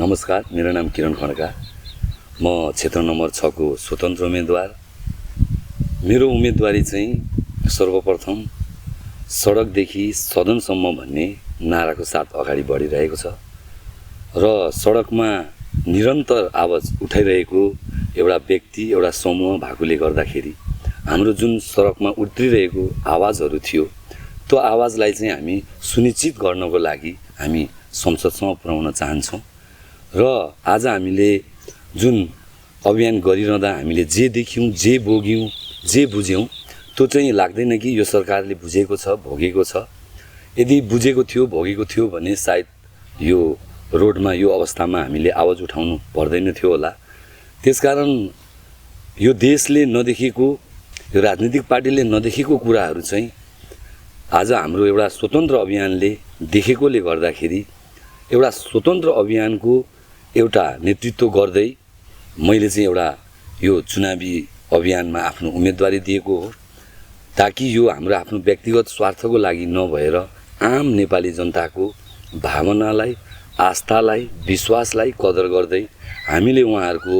नमस्कार, मेरो नाम किरण खड्का। म क्षेत्र नम्बर 6 को स्वतन्त्र उम्मेदवार। मेरो उम्मेदवारी चाहिँ सर्वप्रथम सडकदेखि सदनसम्म भन्ने नाराको साथ अगाडि बढिरहेको छ र सडकमा निरन्तर आवाज उठाइरहेको एउटा व्यक्ति, एउटा समूह भएकोले गर्दाखेरि हाम्रो जुन सडकमा उत्रिरहेको आवाजहरू थियो त्यो आवाजलाई चाहिँ हामी सुनिश्चित गर्नको लागि हामी संसदसम्म पुर्याउन चाहन्छौँ र आज हामीले जुन अभियान गरिरहँदा हामीले जे देख्यौँ, जे भोग्यौँ, जे बुझ्यौँ त्यो चाहिँ लाग्दैन कि यो सरकारले बुझेको छ, भोगेको छ। यदि बुझेको थियो, भोगेको थियो भने सायद यो रोडमा यो अवस्थामा हामीले आवाज उठाउनु पर्दैन थियो होला। त्यसकारण यो देशले नदेखेको, यो राजनीतिक पार्टीले नदेखेको कुराहरू चाहिँ आज हाम्रो एउटा स्वतन्त्र अभियानले देखेकोले गर्दाखेरि एउटा स्वतन्त्र अभियानको एउटा नेतृत्व गर्दै मैले चाहिँ एउटा यो चुनावी अभियानमा आफ्नो उम्मेदवारी दिएको हो, ताकि यो हाम्रो आफ्नो व्यक्तिगत स्वार्थको लागि नभएर आम नेपाली जनताको भावनालाई, आस्थालाई, विश्वासलाई कदर गर्दै हामीले उहाँहरूको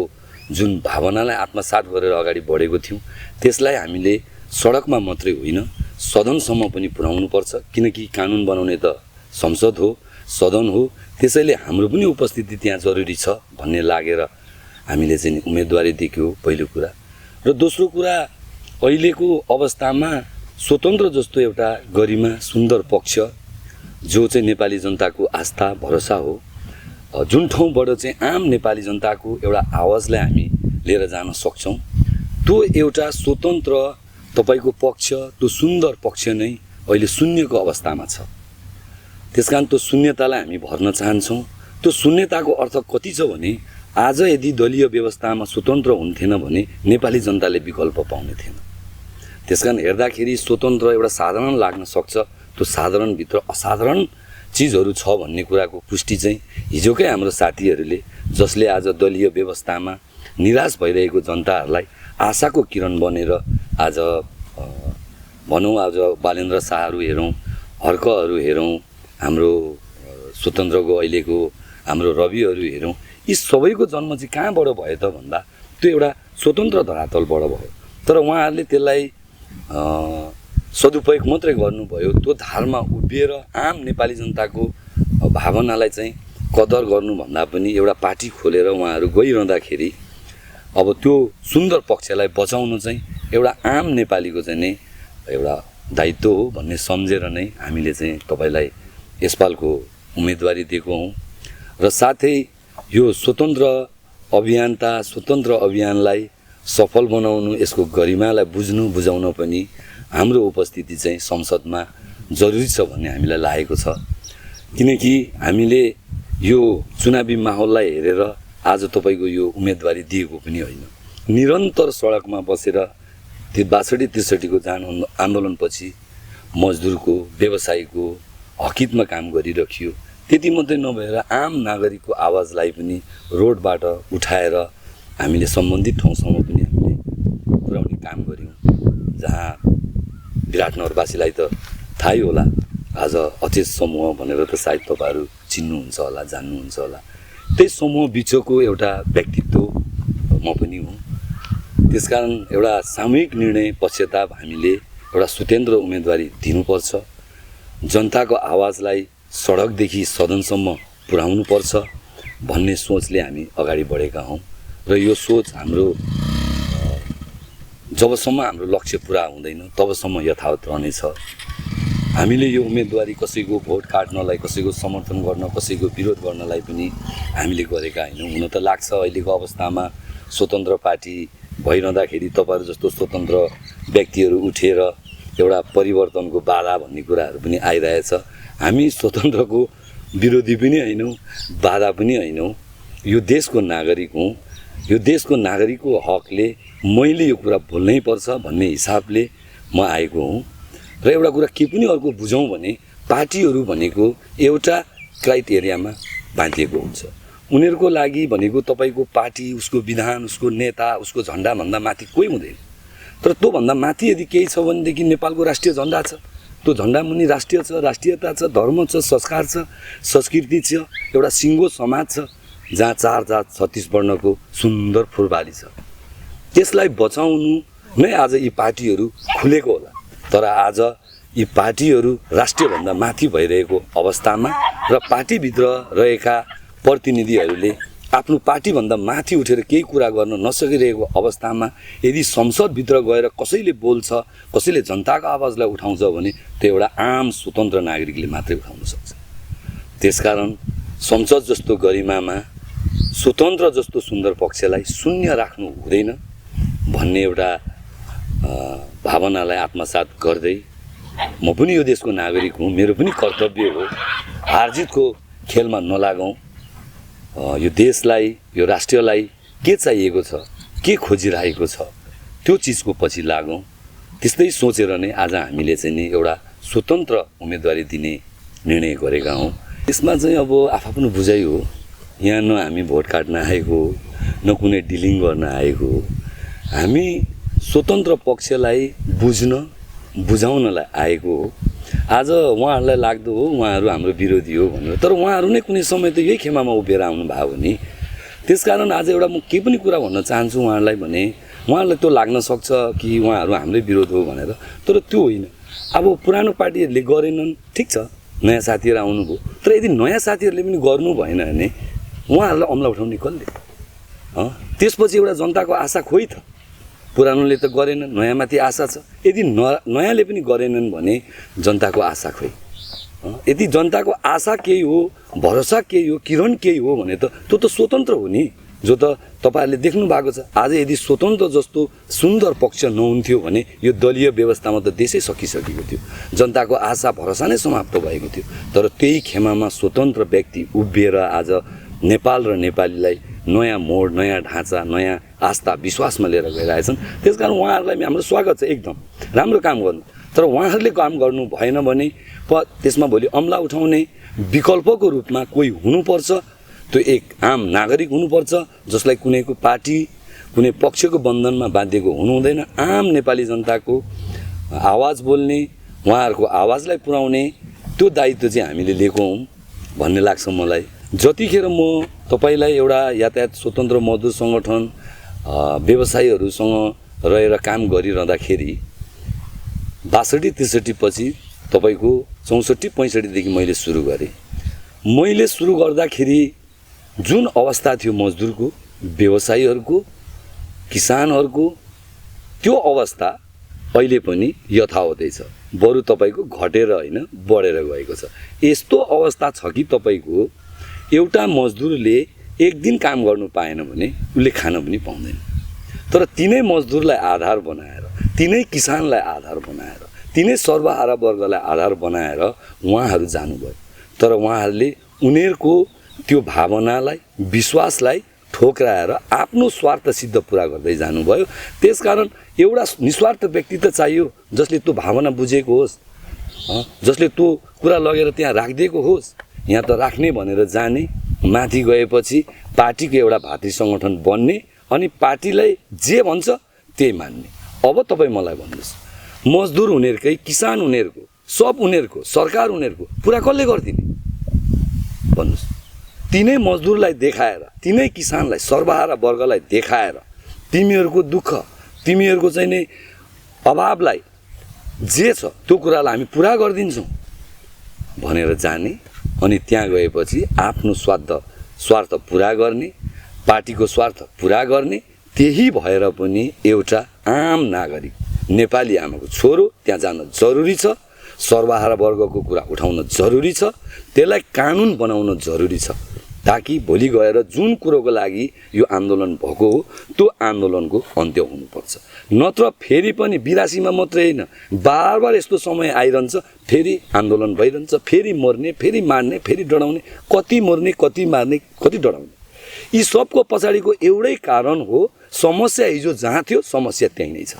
जुन भावनालाई आत्मसात गरेर अगाडि बढेको थियौँ त्यसलाई हामीले सडकमा मात्रै होइन सदनसम्म पनि पुर्याउनुपर्छ। किनकि कानुन बनाउने त संसद हो, सदन हो, त्यसैले हाम्रो पनि उपस्थिति त्यहाँ जरुरी छ भन्ने लागेर हामीले चाहिँ उम्मेदवारी दिएको हो पहिलो कुरा। र दोस्रो कुरा, अहिलेको अवस्थामा स्वतन्त्र जस्तो एउटा गरिमा, सुन्दर पक्ष जो चाहिँ नेपाली जनताको आस्था, भरोसा हो, जुन ठाउँबाट चाहिँ आम नेपाली जनताको एउटा आवाजलाई हामी लिएर जान सक्छौँ, त्यो एउटा स्वतन्त्र तपाईको पक्ष, त्यो सुन्दर पक्ष नै अहिले शून्यको अवस्थामा छ। त्यसकारण त्यो शून्यतालाई हामी भर्न चाहन्छौँ। त्यो शून्यताको अर्थ कति छ भने आज यदि दलीय व्यवस्थामा स्वतन्त्र हुन्थेन भने नेपाली जनताले विकल्प पाउने थिएन। त्यसकारण हेर्दाखेरि स्वतन्त्र एउटा साधारण लाग्न सक्छ, त्यो साधारणभित्र असाधारण चिजहरू छ भन्ने कुराको पुष्टि चाहिँ हिजोकै हाम्रो साथीहरूले, जसले आज दलीय व्यवस्थामा निराश भइरहेको जनताहरूलाई आशाको किरण बनेर आज भनौँ, आज बालेन्द्र शाहहरू हेरौँ, हर्कहरू हेरौँ, हाम्रो स्वतन्त्रको अहिलेको हाम्रो रविहरू हेरौँ, यी सबैको जन्म चाहिँ कहाँबाट भयो त भन्दा त्यो एउटा स्वतन्त्र धरातलबाट भयो। तर उहाँहरूले त्यसलाई सदुपयोग मात्रै गर्नुभयो। त्यो धारमा उभिएर आम नेपाली जनताको भावनालाई चाहिँ कदर गर्नुभन्दा पनि एउटा पार्टी खोलेर उहाँहरू गइरहँदाखेरि अब त्यो सुन्दर पक्षलाई बचाउनु चाहिँ एउटा आम नेपालीको चाहिँ नै एउटा दायित्व हो भन्ने सम्झेर नै हामीले चाहिँ तपाईँलाई यसपालको उम्मेदवारी दिएको हौँ। र साथै यो स्वतन्त्र अभियानता, स्वतन्त्र अभियानलाई सफल बनाउनु, यसको गरिमालाई बुझ्नु, बुझाउन पनि हाम्रो उपस्थिति चाहिँ संसदमा जरुरी छ भन्ने हामीलाई लागेको छ। किनकि हामीले यो चुनावी माहौललाई हेरेर आज तपाईँको यो उम्मेदवारी दिएको पनि होइन। निरन्तर सडकमा बसेर त्यो 62-63 को जन आन्दोलनपछि मजदुरको, व्यवसायीको हकितमा काम गरिरह्यो। त्यति मात्रै नभएर आम नागरिकको आवाजलाई पनि रोडबाट उठाएर हामीले सम्बन्धित ठाउँसम्म पनि हामीले पुर्याउने काम गऱ्यौँ। जहाँ विराटनगरवासीलाई त थाहै होला, आज अचेत समूह भनेर त सायद तपाईँहरू चिन्नुहुन्छ होला, जान्नुहुन्छ होला। त्यही समूह बिचको एउटा व्यक्तित्व म पनि हुँ। त्यसकारण एउटा सामूहिक निर्णय पश्चाताप हामीले एउटा स्वतन्त्र उम्मेदवारी दिनुपर्छ। जनताको आवाजलाई सडकदेखि सदनसम्म पुर्याउनुपर्छ भन्ने सोचले हामी अगाडि बढेका हौँ। र यो सोच हाम्रो जबसम्म हाम्रो लक्ष्य पुरा हुँदैन तबसम्म यथावत रहनेछ। हामीले यो उम्मेदवारी कसैको भोट काट्नलाई, कसैको समर्थन गर्न, कसैको विरोध गर्नलाई पनि हामीले गरेका होइनौँ। हुन त लाग्छ अहिलेको अवस्थामा स्वतन्त्र पार्टी भइरहँदाखेरि तपाईँहरू जस्तो स्वतन्त्र व्यक्तिहरू उठेर एउटा परिवर्तनको बाधा भन्ने कुराहरू पनि आइरहेछ। हामी स्वतन्त्रको विरोधी पनि होइनौँ, बाधा पनि होइनौँ। यो देशको नागरिक हौँ। यो देशको नागरिकको हकले मैले यो कुरा बोल्नै पर्छ भन्ने हिसाबले म आएको हुँ। र एउटा कुरा के पनि अर्को बुझौँ भने पार्टीहरू भनेको एउटा क्राइटेरियामा बाँधिएको हुन्छ। उनीहरूको लागि भनेको तपाईँको पार्टी, उसको विधान, उसको नेता, उसको झन्डाभन्दा माथि कोही हुँदैन। तर त्योभन्दा माथि यदि केही छ भनेदेखि नेपालको राष्ट्रिय झन्डा छ। त्यो झन्डा मुनि राष्ट्रिय छ, राष्ट्रियता छ, धर्म छ, संस्कार छ, संस्कृति छ, एउटा सिङ्गो समाज छ। जहाँ 4 जात 36 वर्णको सुन्दर फुलबारी छ। त्यसलाई बचाउनु नै आज यी पार्टीहरू खुलेको होला। तर आज यी पार्टीहरू राष्ट्रियभन्दा माथि भइरहेको अवस्थामा र पार्टीभित्र रहेका प्रतिनिधिहरूले आफ्नो पार्टीभन्दा माथि उठेर केही कुरा गर्न नसकिरहेको अवस्थामा यदि संसदभित्र गएर कसैले बोल्छ, कसैले जनताको आवाजलाई उठाउँछ भने त्यो एउटा आम स्वतन्त्र नागरिकले मात्रै उठाउन सक्छ। त्यसकारण संसद जस्तो गरिमामा स्वतन्त्र जस्तो सुन्दर पक्षलाई शून्य राख्नु हुँदैन भन्ने एउटा भावनालाई आत्मसात गर्दै म पनि यो देशको नागरिक हुँ, मेरो पनि कर्तव्य हो, हारजितको खेलमा नलागौँ। यो देशलाई, यो राष्ट्रलाई के चाहिएको छ, के खोजिरहेको छ, त्यो चिजको पछि लागौँ। त्यस्तै सोचेर नै आज हामीले चाहिँ नि एउटा स्वतन्त्र उम्मेदवारी दिने निर्णय गरेका हौँ। यसमा चाहिँ अब आफ्नो बुझाइ हो। यहाँ न हामी भोट काट्न आएको, न कुनै डिलिङ गर्न आएको। हामी स्वतन्त्र पक्षलाई बुझाउनलाई आएको हो। आज उहाँहरूलाई लाग्दो हो उहाँहरू हाम्रो विरोधी हो भनेर, तर उहाँहरू नै कुनै समय त यही खेमामा उभिएर आउनु भयो भने। त्यसकारण आज एउटा म केही पनि कुरा भन्न चाहन्छु उहाँहरूलाई भने उहाँहरूलाई त्यो लाग्न सक्छ कि उहाँहरू हाम्रै विरोध हो भनेर, तर त्यो होइन। अब पुरानो पार्टीहरूले गरेनन्, ठिक छ, नयाँ साथीहरू आउनुभयो, तर यदि नयाँ साथीहरूले पनि गर्नु भएन भने उहाँहरूलाई अमला उठाउने कसले? त्यसपछि एउटा जनताको आशा खोइ त। पुरानोले त गरेनन्, नयाँमाथि आशा छ। यदि नयाँले पनि गरेनन् भने जनताको आशा खोइ। यदि जनताको आशा केही हो, भरोसा केही हो, किरण केही हो भने त त्यो त स्वतन्त्र हो नि, जो त तपाईँहरूले देख्नु भएको छ। आज यदि स्वतन्त्र जस्तो सुन्दर पक्ष नहुन्थ्यो भने यो दलीय व्यवस्थामा त देशै सकिसकेको थियो, जनताको आशा भरोसा नै समाप्त भएको थियो। तर त्यही खेमामा स्वतन्त्र व्यक्ति उभिएर आज नेपाल र नेपालीलाई नयाँ मोड, नयाँ ढाँचा, नयाँ आस्था विश्वासमा लिएर गइरहेछन्। त्यसकारण उहाँहरूलाई हाम्रो स्वागत छ, एकदम राम्रो काम गर्नु। तर उहाँहरूले काम गर्नु भएन भने त्यसमा भोलि अमला उठाउने विकल्पको रूपमा कोही हुनुपर्छ। त्यो एक आम नागरिक हुनुपर्छ जसलाई कुनैको पार्टी, कुनै पक्षको बन्धनमा बाँधिएको हुनु हुँदैन। आम नेपाली जनताको आवाज बोल्ने, उहाँहरूको आवाजलाई पुर्याउने त्यो दायित्व चाहिँ हामीले लिएको हौँ भन्ने लाग्छ मलाई। जतिखेर म तपाईलाई एउटा यातायात स्वतन्त्र मजदुर सङ्गठन व्यवसायीहरूसँग रहेर काम गरिरहँदाखेरि 62-63 पछि तपाईको 64-65 देखि मैले सुरु गरेँ। मैले सुरु गर्दाखेरि जुन अवस्था थियो मजदुरको, व्यवसायीहरूको, किसानहरूको, त्यो अवस्था अहिले पनि यथावतै छ। बरु तपाईको घटेर होइन बढेर गएको छ। यस्तो अवस्था छ कि तपाईको एउटा मजदुरले एक दिन काम गर्नु पाएन भने उसले खान पनि पाउँदैन। तर तिनै मजदुरलाई आधार बनाएर, तिनै किसानलाई आधार बनाएर, तिनै सर्वहारा वर्गलाई आधार बनाएर उहाँहरू जानुभयो। तर उहाँहरूले उनीहरूको त्यो भावनालाई, विश्वासलाई ठोक्राएर आफ्नो स्वार्थ सिद्ध पुरा गर्दै जानुभयो। त्यसकारण एउटा निस्वार्थ व्यक्ति त चाहियो जसले त्यो भावना बुझेको होस्, जसले त्यो कुरा लगेर त्यहाँ राखिदिएको होस्। यहाँ त राख्ने भनेर जाने, माथि गएपछि पार्टीको एउटा भातृ सङ्गठन बन्ने अनि पार्टीलाई जे भन्छ त्यही मान्ने। अब तपाईँ मलाई भन्नुहोस्, मजदुर उनीहरूकै, किसान उनीहरूको, सब उनीहरूको, सरकार उनीहरूको पुरा कसले गरिदिने भन्नुहोस्? तिनै मजदुरलाई देखाएर, तिनै किसानलाई, सर्वहारा वर्गलाई देखाएर तिमीहरूको दुःख, तिमीहरूको चाहिँ नै अभावलाई जे छ त्यो कुरालाई हामी पुरा गरिदिन्छौँ भनेर जाने अनि त्यहाँ गएपछि आफ्नो स्वार्थ पुरा गर्ने, पार्टीको स्वार्थ पुरा गर्ने। त्यही भएर पनि एउटा आम नागरिक, नेपाली आमाको छोरो त्यहाँ जान जरुरी छ। सर्वहारा वर्गको कुरा उठाउन जरुरी छ, त्यसलाई कानुन बनाउन जरुरी छ, ताकि भोलि गएर जुन कुरोको लागि यो आन्दोलन भएको हो त्यो आन्दोलनको अन्त्य हुनुपर्छ। नत्र फेरि पनि 82 मा मात्रै होइन, बार यस्तो समय आइरहन्छ, फेरि आन्दोलन भइरहन्छ, फेरि मर्ने, फेरि मार्ने, फेरि डराउने, कति मर्ने, कति मार्ने, कति डराउने। यी सबको पछाडिको एउटै कारण हो, समस्या हिजो जहाँ थियो समस्या त्यही नै छ।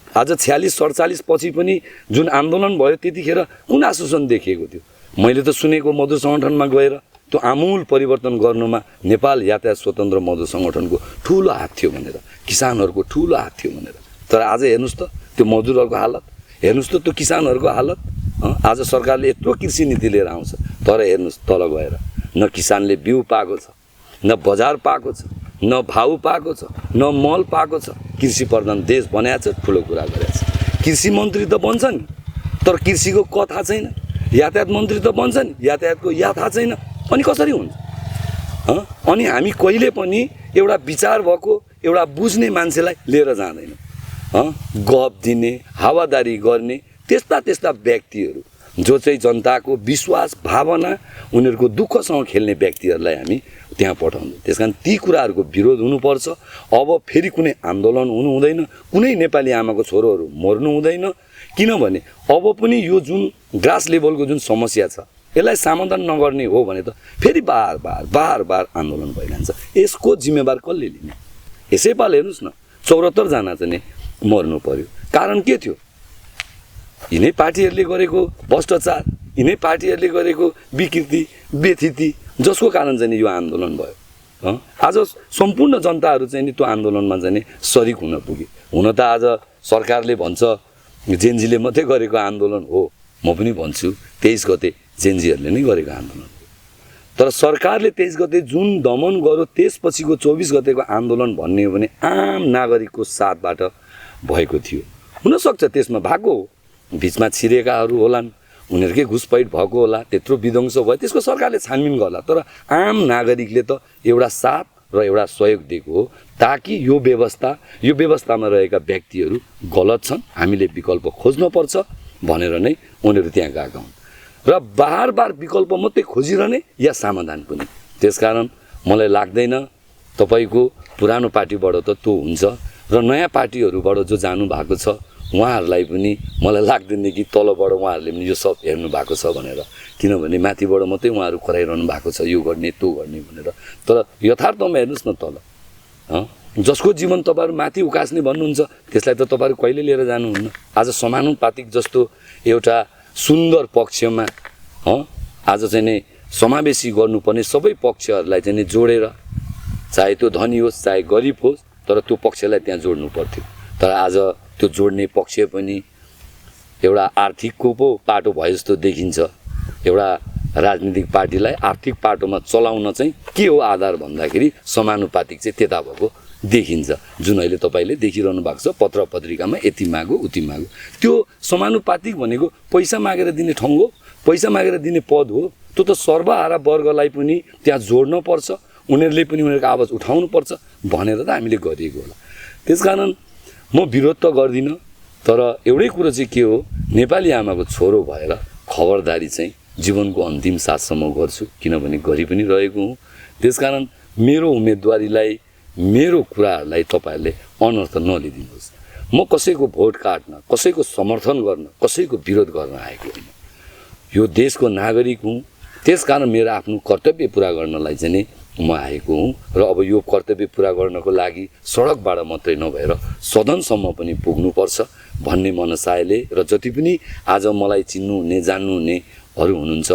आज 46-47 पछि पनि जुन आन्दोलन भयो त्यतिखेर कुन आश्वासन देखिएको थियो? मैले त सुनेको मजदुर सङ्गठनमा गएर त्यो आमूल परिवर्तन गर्नुमा नेपाल यातायात स्वतन्त्र मजदुर सङ्गठनको ठुलो हात थियो भनेर, किसानहरूको ठुलो हात थियो भनेर। तर आज हेर्नुहोस् त त्यो मजदुरहरूको हालत, हेर्नुहोस् त त्यो किसानहरूको हालत। आज सरकारले यत्रो कृषि नीति लिएर आउँछ, तर हेर्नुहोस् तल गएर न किसानले बिउ पाएको छ, न बजार पाएको छ, न भाउ पाएको छ, न मल पाएको छ। कृषि प्रधान देश बनाएको छ, ठुलो कुरा गरेको छ। कृषि मन्त्री त बन्छ नि, तर कृषिको क थाहा छैन। यातायात मन्त्री त बन्छ नि, यातायातको या थाहा छैन। अनि कसरी हुन्छ? अनि हामी कहिले पनि एउटा विचार भएको, एउटा बुझ्ने मान्छेलाई लिएर जाँदैनौँ। गफ दिने, हावादारी गर्ने त्यस्ता व्यक्तिहरू जो चाहिँ जनताको विश्वास, भावना, उनीहरूको दुःखसँग खेल्ने व्यक्तिहरूलाई हामी त्यहाँ पठाउँछौँ। त्यस कारण ती कुराहरूको विरोध हुनुपर्छ। अब फेरि कुनै आन्दोलन हुनु हुँदैन, कुनै नेपाली आमाको छोरोहरू मर्नु हुँदैन। किनभने अब पनि यो जुन ग्रास लेभलको जुन समस्या छ, यसलाई समाधान नगर्ने हो भने त फेरि बार आन्दोलन भइरहन्छ। यसको जिम्मेवार कसले लिने? यसै पाल हेर्नुहोस् न, 74 जना चाहिँ मर्नु पर्यो। कारण के थियो? यिनै पार्टीहरूले गरेको भ्रष्टाचार, यिनै पार्टीहरूले गरेको विकृति, व्यथिति, जसको कारण चाहिँ यो आन्दोलन भयो। आज सम्पूर्ण जनताहरू चाहिँ त्यो आन्दोलनमा चाहिँ सरिक हुन पुगे। हुन त आज सरकारले भन्छ जेनजीले मात्रै गरेको आन्दोलन हो, म पनि भन्छु 23 गते जेनजीहरूले नै गरेको आन्दोलन हो। तर सरकारले 23 गते जुन दमन गर्यो, त्यसपछिको 24 गतेको आन्दोलन भन्ने हो भने आम नागरिकको साथबाट भएको थियो। हुनसक्छ त्यसमा भएको हो, बिचमा छिरेकाहरू होलान्, उनीहरूकै घुसपैठ भएको होला, त्यत्रो विध्वंस भयो, त्यसको सरकारले छानबिन गर्ला। तर आम नागरिकले त एउटा साथ र एउटा सहयोग दिएको हो, ताकि यो व्यवस्थामा रहेका व्यक्तिहरू गलत छन्, हामीले विकल्प खोज्नुपर्छ भनेर नै उनीहरू त्यहाँ गएका हुन्। र बार विकल्प मात्रै खोजिरहने या समाधान पनि। त्यसकारण मलाई लाग्दैन तपाईँको पुरानो पार्टीबाट त त्यो हुन्छ, र नयाँ पार्टीहरूबाट जो जानु भएको छ उहाँहरूलाई पनि मलाई लाग्दैन कि तलबाट उहाँहरूले पनि यो सब हेर्नु भएको छ भनेर। किनभने माथिबाट मात्रै उहाँहरू कराइरहनु भएको छ यो गर्ने त्यो गर्ने भनेर। तर यथार्थमा हेर्नुहोस् न, तल जसको जीवन तपाईँहरू माथि उकास्ने भन्नुहुन्छ, त्यसलाई त तपाईँहरू कहिले लिएर जानुहुन्न। आज समानुपातिक जस्तो एउटा सुन्दर पक्षमा आज चाहिँ नै समावेशी गर्नुपर्ने सबै पक्षहरूलाई चाहिँ नि जोडेर, चाहे त्यो धनी होस् चाहे गरिब होस्, तर त्यो पक्षलाई त्यहाँ जोड्नु पर्थ्यो। तर आज त्यो जोड्ने पक्ष पनि एउटा आर्थिकको पो पाटो भए जस्तो देखिन्छ। एउटा राजनीतिक पार्टीलाई आर्थिक पाटोमा चलाउन चाहिँ के हो आधार भन्दाखेरि समानुपातिक चाहिँ त्यता भएको देखिन्छ, जुन अहिले तपाईँले देखिरहनु भएको छ पत्र पत्रिकामा, यति मागो उति मागो। त्यो समानुपातिक भनेको पैसा मागेर दिने ठाउँ हो, पैसा मागेर दिने पद हो। त्यो त सर्वहारा वर्गलाई पनि त्यहाँ जोड्न पर्छ, उनीहरूले पनि उनीहरूको आवाज उठाउनु पर्छ भनेर त हामीले गरिएको होला। त्यसकारण म विरोध त गर्दिनँ, तर एउटै कुरो चाहिँ के हो, नेपाली आमाको छोरो भएर खबरदारी चाहिँ जीवनको अन्तिम साससम्म गर्छु, किनभने गरि पनि रहेको हुँ। त्यसकारण मेरो उम्मेदवारीलाई, मेरो कुराहरूलाई तपाईँहरूले अनर्थ नलिदिनुहोस्। म कसैको भोट काट्न, कसैको समर्थन गर्न, कसैको विरोध गर्न आएको होइन। यो देशको नागरिक हुँ, त्यसकारण मेरो आफ्नो कर्तव्य पुरा गर्नलाई चाहिँ नि म आएको हुँ। र अब यो कर्तव्य पुरा गर्नको लागि सडकबाट मात्रै नभएर सदनसम्म पनि पुग्नुपर्छ भन्ने मनसायले, र जति पनि आज मलाई चिन्नुहुने जान्नुहुनेहरू हुनुहुन्छ,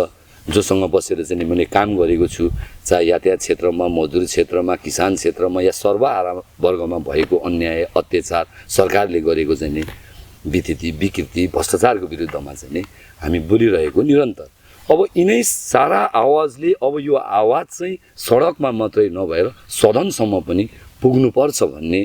जोसँग बसेर चाहिँ मैले काम गरेको छु, चाहे यातायात क्षेत्रमा, मजदुरी क्षेत्रमा, किसान क्षेत्रमा या सर्वहारा वर्गमा भएको अन्याय, अत्याचार, सरकारले गरेको चाहिँ नि विकृति, भ्रष्टाचारको विरुद्धमा चाहिँ नि हामी बोलिरहेको निरन्तर। अब यिनै सारा आवाजले अब यो आवाज चाहिँ सडकमा मात्रै नभएर सदनसम्म पनि पुग्नुपर्छ भन्ने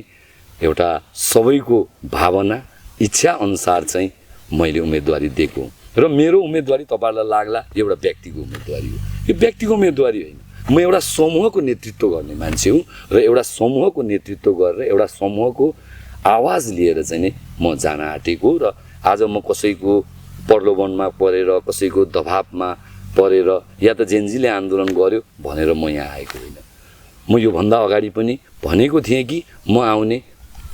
एउटा सबैको भावना, इच्छा अनुसार चाहिँ मैले उम्मेदवारी दिएको। र मेरो उम्मेदवारी तपाईँहरूलाई लाग्ला एउटा व्यक्तिको उम्मेदवारी हो, यो व्यक्तिको उम्मेदवारी होइन। म एउटा समूहको नेतृत्व गर्ने मान्छे हुँ, र एउटा समूहको नेतृत्व गरेर एउटा समूहको आवाज लिएर चाहिँ नै म जान आँटेको। र आज म कसैको प्रलोभनमा परेर, कसैको दबावमा परेर या त जेनजीले आन्दोलन गर्यो भनेर म यहाँ आएको होइन। म योभन्दा अगाडि पनि भनेको थिएँ कि म आउने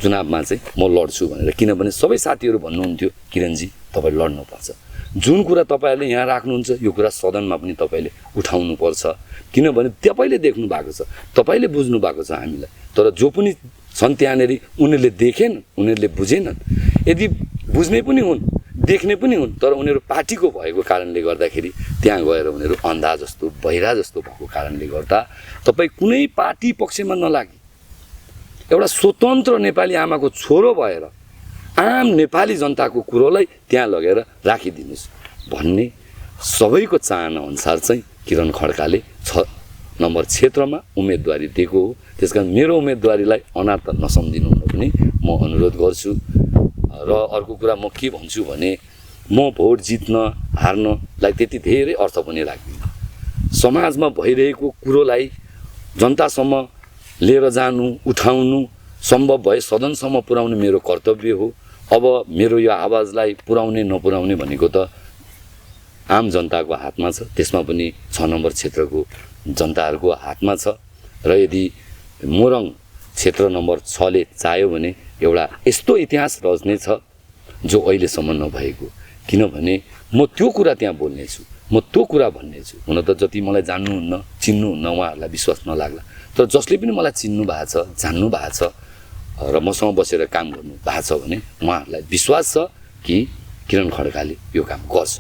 चुनावमा चाहिँ म लड्छु भनेर, किनभने सबै साथीहरू भन्नुहुन्थ्यो किरणजी तपाईँ लड्नुपर्छ, जुन कुरा तपाईँहरूले यहाँ राख्नुहुन्छ यो कुरा सदनमा पनि तपाईँले उठाउनुपर्छ, किनभने तपाईँले देख्नु भएको छ, तपाईँले बुझ्नु भएको छ हामीलाई। तर जो पनि छन् त्यहाँनिर उनीहरूले देखेन, उनीहरूले बुझेनन्। यदि बुझ्ने पनि हुन्, देख्ने पनि हुन्, तर उनीहरू पार्टीको भएको कारणले गर्दाखेरि त्यहाँ गएर उनीहरू अन्धा जस्तो, बहिरा जस्तो भएको कारणले गर्दा तपाईँ कुनै पार्टी पक्षमा नलागी एउटा स्वतन्त्र नेपाली आमाको छोरो भएर आम नेपाली जनताको कुरोलाई त्यहाँ लगेर राखिदिनुहोस् भन्ने सबैको चाहना अनुसार चाहिँ किरण खड्काले नम्बर क्षेत्रमा उम्मेदवारी दिएको हो। त्यसकारण मेरो उम्मेदवारीलाई अनार्थ नसम्झिनु हुन पनि म अनुरोध गर्छु। र अर्को कुरा म के भन्छु भने म भोट जित्न हार्नलाई त्यति धेरै अर्थ पनि लाग्दैन। समाजमा भइरहेको कुरोलाई जनतासम्म लिएर जानु, उठाउनु, सम्भव भए सदनसम्म पुर्याउनु मेरो कर्तव्य हो। अब मेरो यो आवाजलाई पुर्याउने नपुर्याउने भनेको त आम जनताको हातमा छ, त्यसमा पनि 6 नम्बर क्षेत्रको जनताहरूको हातमा छ। र यदि मोरङ क्षेत्र नम्बर 6 ले चाह्यो भने एउटा यस्तो इतिहास रच्नेछ जो अहिलेसम्म नभएको। किनभने म त्यो कुरा त्यहाँ बोल्नेछु, म त्यो कुरा भन्नेछु। हुन त जति मलाई जान्नुहुन्न, चिन्नुहुन्न, उहाँहरूलाई विश्वास नलाग्ला, तर जसले पनि मलाई चिन्नु भएको छ, जान्नु भएको छ र मसँग बसेर काम गर्नु भएको छ भने उहाँहरूलाई विश्वास छ कि किरण खड्काले यो काम गर्छ।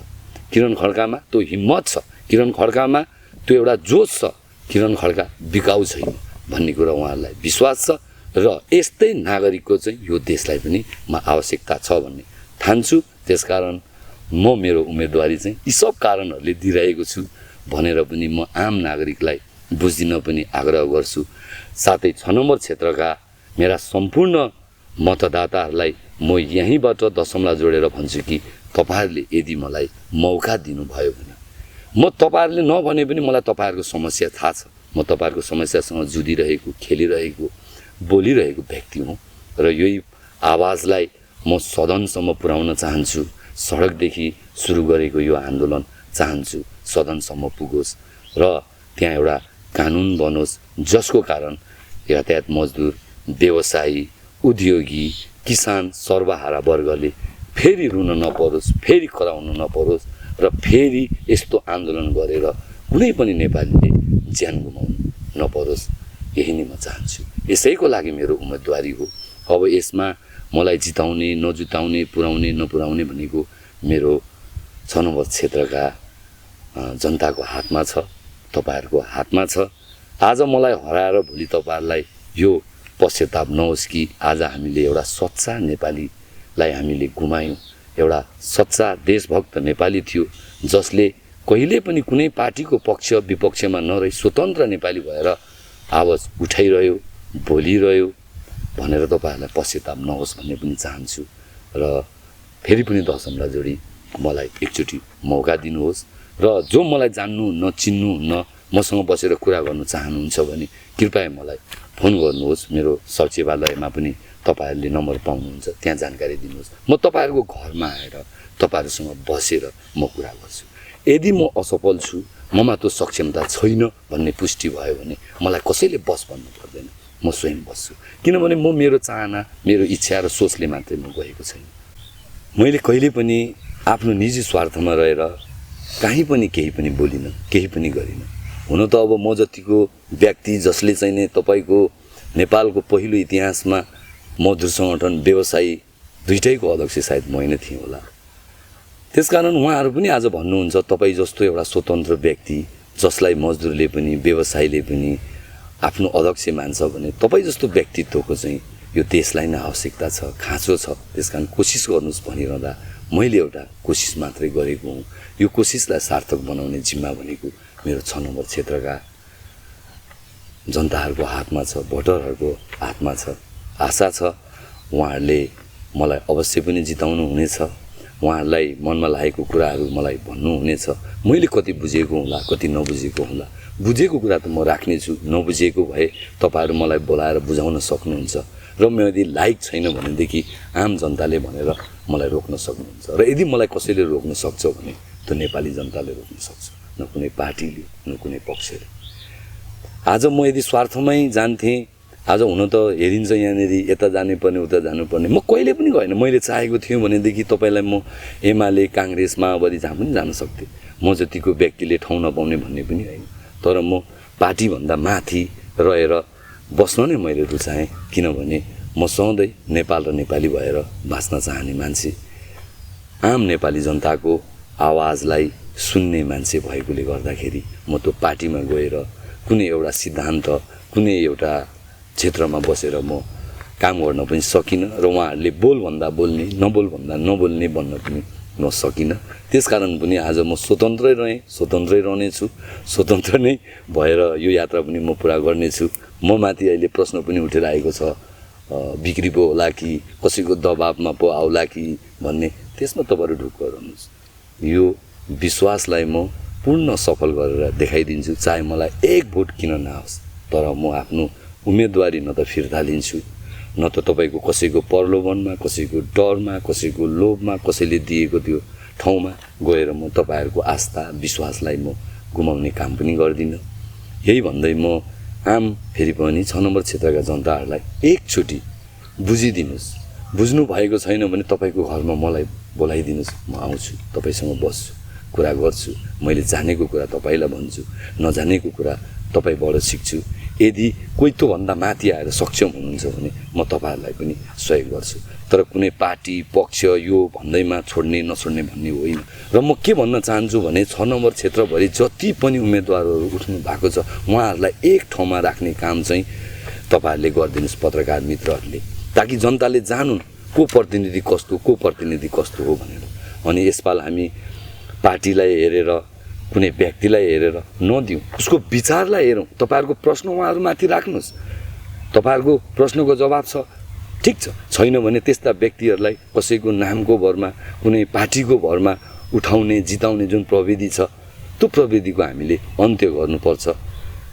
किरण खड्कामा त्यो हिम्मत छ, किरण खड्कामा त्यो एउटा जोस छ, किरण खड्का बिकाउ छैन भन्ने कुरा उहाँहरूलाई विश्वास छ। र यस्तै नागरिकको चाहिँ यो देशलाई पनि आवश्यकता छ भन्ने ठान्छु। त्यसकारण म मेरो उम्मेदवारी चाहिँ यी सब कारणहरूले दिइरहेको छु भनेर पनि म आम नागरिकलाई बुझ्दिन पनि आग्रह गर्छु। साथै 6 नम्बर क्षेत्रका मेरा सम्पूर्ण मतदाताहरूलाई म यहीँबाट दशमला जोडेर भन्छु कि तपाईहरुले यदि मलाई मौका दिनुभयो भने म तपाईहरुले नभने पनि मलाई तपाईहरुको समस्या थाहा छ। म तपाईहरुको समस्यासँग जुधिरहेको, खेलिरहेको, बोलिरहेको व्यक्ति हुँ र यही आवाजलाई म सदनसम्म पुर्याउन चाहन्छु। सडकदेखि सुरु गरेको यो आन्दोलन चाहन्छु सदनसम्म पुगोस् र त्यहाँ एउटा कानुन बनोस् जसको कारण यातायात मजदुर, व्यवसायी, उद्योगी, किसान, सर्वहारा वर्गले फेरि रुन नपरोस्, फेरि कराउन नपरोस् र फेरि यस्तो आन्दोलन गरेर कुनै पनि नेपालीले ज्यान गुमाउनु नपरोस्। यही नै म चाहन्छु। यसैको लागि मेरो उम्मेदवारी हो। अब यसमा मलाई जिताउने, नजिताउने, पुर्याउने, नपुर्याउने भनेको मेरो 6 नम्बर क्षेत्रका जनताको हातमा छ, तपाईहरुको हातमा छ। आज मलाई हराएर भोलि तपाईहरुलाई यो पश्चाताप नहोस् कि आज हामीले एउटा सच्चा नेपालीलाई हामीले गुमायौं। एउटा सच्चा देशभक्त नेपाली थियो जसले कहिले पनि कुनै पार्टीको पक्ष विपक्षमा नरही स्वतन्त्र नेपाली भएर आवाज उठाइरह्यो, बोलिरह्यो भनेर तपाईहरुलाई पश्चाताप नहोस् भन्ने पनि चाहन्छु। र फेरि पनि दशमला जोडी मलाई एकचोटि मौका दिनुहोस् र जो मलाई जान्नुहुन्न, चिन्नुहुन्न, मसँग बसेर कुरा गर्न चाहनुहुन्छ भने कृपया मलाई फोन गर्नुहोस्। मेरो सचिवालयमा पनि तपाईहरुले नम्बर पाउनुहुन्छ, त्यहाँ जानकारी दिनुहोस्। म तपाईहरुको घरमा आएर तपाईहरुसँग बसेर म कुरा गर्छु। यदि म असफल छु, ममा त्यो सक्षमता छैन भन्ने पुष्टि भयो भने मलाई कसैले बस भन्नु पर्दैन, म स्वयं बस्छु। किनभने म मेरो चाहना, मेरो इच्छा र सोचले मात्रै म गएको छैन। मैले कहिले पनि आफ्नो निजी स्वार्थमा रहेर कहीँ पनि केही पनि बोलिन, केही पनि गरिन। हुन त अब म जतिको व्यक्ति जसले चाहिँ नै तपाईको नेपालको पहिलो इतिहासमा मजदुर संगठन, व्यवसायी दुईटैको अध्यक्ष सायद मै नै थिएँ होला। त्यसकारण उहाँहरू पनि आज भन्नुहुन्छ तपाई जस्तो एउटा स्वतन्त्र व्यक्ति जसलाई मजदुरले पनि, व्यवसायीले पनि आफ्नो अध्यक्ष मान्छ भने तपाई जस्तो व्यक्तित्वको चाहिँ यो देशलाई नै आवश्यकता छ, खाँचो छ। त्यसकारण कोसिस गर्नुस् भनिरहँदा मैले एउटा कोसिस मात्रै गरेको हुँ। यो कोसिसलाई सार्थक बनाउने जिम्मा भनेको मेरो 6 नम्बर क्षेत्रका जनताहरूको हातमा छ, भोटरहरूको हातमा छ। आशा छ उहाँहरूले मलाई अवश्य पनि जिताउनु हुनेछ। उहाँहरूलाई मनमा लागेको कुराहरू मलाई भन्नुहुनेछ। मैले कति बुझेको होला, कति नबुझेको होला। बुझेको कुरा त म राख्नेछु, नबुझेको भए तपाईहरु मलाई बोलाएर बुझाउन सक्नुहुन्छ र म यदि लायक छैन भनेदेखि आम जनताले भनेर मलाई रोक्न सक्नुहुन्छ। र यदि मलाई कसैले रोक्न सक्छ भने त्यो नेपाली जनताले रोक्न सक्छ, न कुनै पार्टीले, न कुनै पक्षले। आज म यदि स्वार्थमै जान्थेँ, आज हुन त हेरिन्छ यहाँनिर यता जानुपर्ने, उता जानुपर्ने, म कहिले पनि गएन। मैले चाहेको थिएँ भनेदेखि तपाईलाई म एमाले, कांग्रेस, माओवादी जहाँ पनि जान सक्थेँ। म जतिको व्यक्तिले ठाउँ नपाउने भन्ने पनि होइन, तर म पार्टीभन्दा माथि रहेर बस्न नै मैले रुचाएँ। किनभने म सधैँ नेपाल र नेपाली भएर बाँच्न चाहने मान्छे, आम नेपाली जनताको आवाजलाई सुन्ने मान्छे भएकोले गर्दाखेरि म त्यो पार्टीमा गएर कुनै एउटा सिद्धान्त, कुनै एउटा क्षेत्रमा बसेर म काम गर्न पनि सकिनँ र उहाँहरूले बोल भन्दा बोल्ने, नबोल भन्दा नबोल्ने बन्न पनि सक्न सकिनँ। त्यसकारण पनि आज म स्वतन्त्रै रहेँ, स्वतन्त्रै रहनेछु, स्वतन्त्र नै भएर यो यात्रा पनि म पुरा गर्नेछु। म माथि अहिले प्रश्न पनि उठेर आएको छ, बिक्री पो होला कि कसैको दबाबमा पो आउला कि भन्ने, त्यसमा तपाईँहरू ढुक्क रहनुहोस्। यो विश्वासलाई म पूर्ण सफल गरेर देखाइदिन्छु, चाहे मलाई 1 भोट किन नआओस्, तर म आफ्नो उम्मेदवारी न त फिर्ता लिन्छु, न त तपाईँको कसैको प्रलोभनमा, कसैको डरमा, कसैको लोभमा, कसैले दिएको त्यो ठाउँमा गएर म तपाईँहरूको आस्था विश्वासलाई म गुमाउने काम पनि गर्दिनँ। यही भन्दै म फेरि पनि 6 नम्बर क्षेत्रका जनताहरूलाई एकचोटि बुझिदिनुहोस्। बुझ्नु भएको छैन भने तपाईँको घरमा मलाई बोलाइदिनुहोस्, म आउँछु, तपाईँसँग बस्छु, कुरा गर्छु, मैले जानेको कुरा तपाईँलाई भन्छु, नजानेको कुरा तपाईँबाट सिक्छु। यदि कोही त्योभन्दा माथि आएर सक्षम हुनुहुन्छ भने म तपाईँहरूलाई पनि सहयोग गर्छु। तर कुनै पार्टी पक्ष यो भन्दैमा छोड्ने नछोड्ने भन्ने होइन। र म के भन्न चाहन्छु भने 6 नम्बर क्षेत्रभरि जति पनि उम्मेदवारहरू उठ्नु भएको छ उहाँहरूलाई एक ठाउँमा राख्ने काम चाहिँ तपाईँहरूले गरिदिनुहोस्, पत्रकार मित्रहरूले, ताकि जनताले जानुन् को प्रतिनिधि कस्तो, को प्रतिनिधि कस्तो हो भनेर। अनि यसपाल हामी पार्टीलाई हेरेर, कुनै व्यक्तिलाई हेरेर नदिउँ, उसको विचारलाई हेरौँ। तपाईँहरूको प्रश्न उहाँहरूमाथि राख्नुहोस्, तपाईँहरूको प्रश्नको जवाब छ, ठिक छ, छैन भने त्यस्ता व्यक्तिहरूलाई कसैको नामको भरमा, कुनै पार्टीको भरमा उठाउने जिताउने जुन प्रविधि छ त्यो प्रविधिको हामीले अन्त्य गर्नुपर्छ।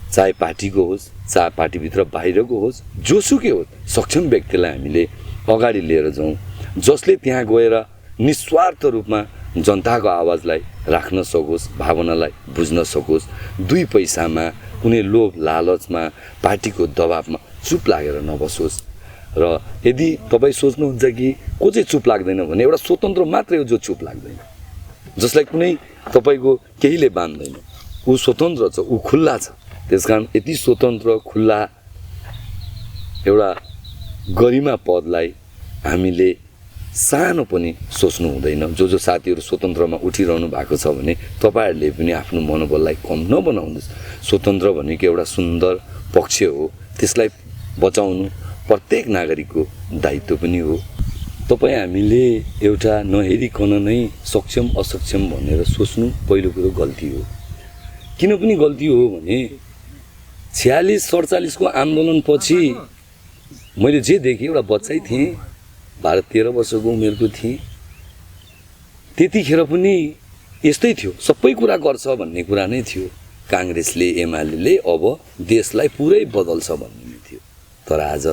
चाहे पार्टीको होस्, चाहे पार्टीभित्र बाहिरको होस्, जोसुकै होस्, सक्षम व्यक्तिलाई हामीले अगाडि लिएर जाउँ, जसले त्यहाँ गएर निस्वार्थ रूपमा जनताको आवाजलाई राख्न सकोस्, भावनालाई बुझ्न सकोस्, 2 पैसामा, कुनै लोभ लालचमा, पार्टीको दबाबमा चुप लागेर नबसोस्। र यदि तपाईँ सोच्नुहुन्छ कि को चाहिँ चुप लाग्दैन भने एउटा स्वतन्त्र मात्रै हो जो चुप लाग्दैन, जसलाई कुनै तपाईँको केहीले बान्दैन, ऊ स्वतन्त्र छ, ऊ खुल्ला छ। त्यसकारण यति स्वतन्त्र खुल्ला एउटा गरिमा पदलाई हामीले सानो पनि सोच्नु हुँदैन। जो साथीहरू स्वतन्त्रमा उठिरहनु भएको छ भने तपाईँहरूले पनि आफ्नो मनोबललाई कम नबनाउनुहोस्। स्वतन्त्र भनेको एउटा सुन्दर पक्ष हो, त्यसलाई बचाउनु प्रत्येक नागरिकको दायित्व पनि हो। तपाईँ हामीले एउटा नहेरिकन नै सक्षम असक्षम भनेर सोच्नु पहिलो कुरो गल्ती हो। किन पनि गल्ती हो भने 46-47 को आन्दोलनपछि मैले जे देखेँ, एउटा बच्चै थिएँ, 12-13 वर्षको उमेरको थिएँ, त्यतिखेर पनि यस्तै थियो, सबै कुरा गर्छ भन्ने कुरा नै थियो। काङ्ग्रेसले, एमाले अब देशलाई पुरै बदल्छ भन्ने नै थियो। तर आज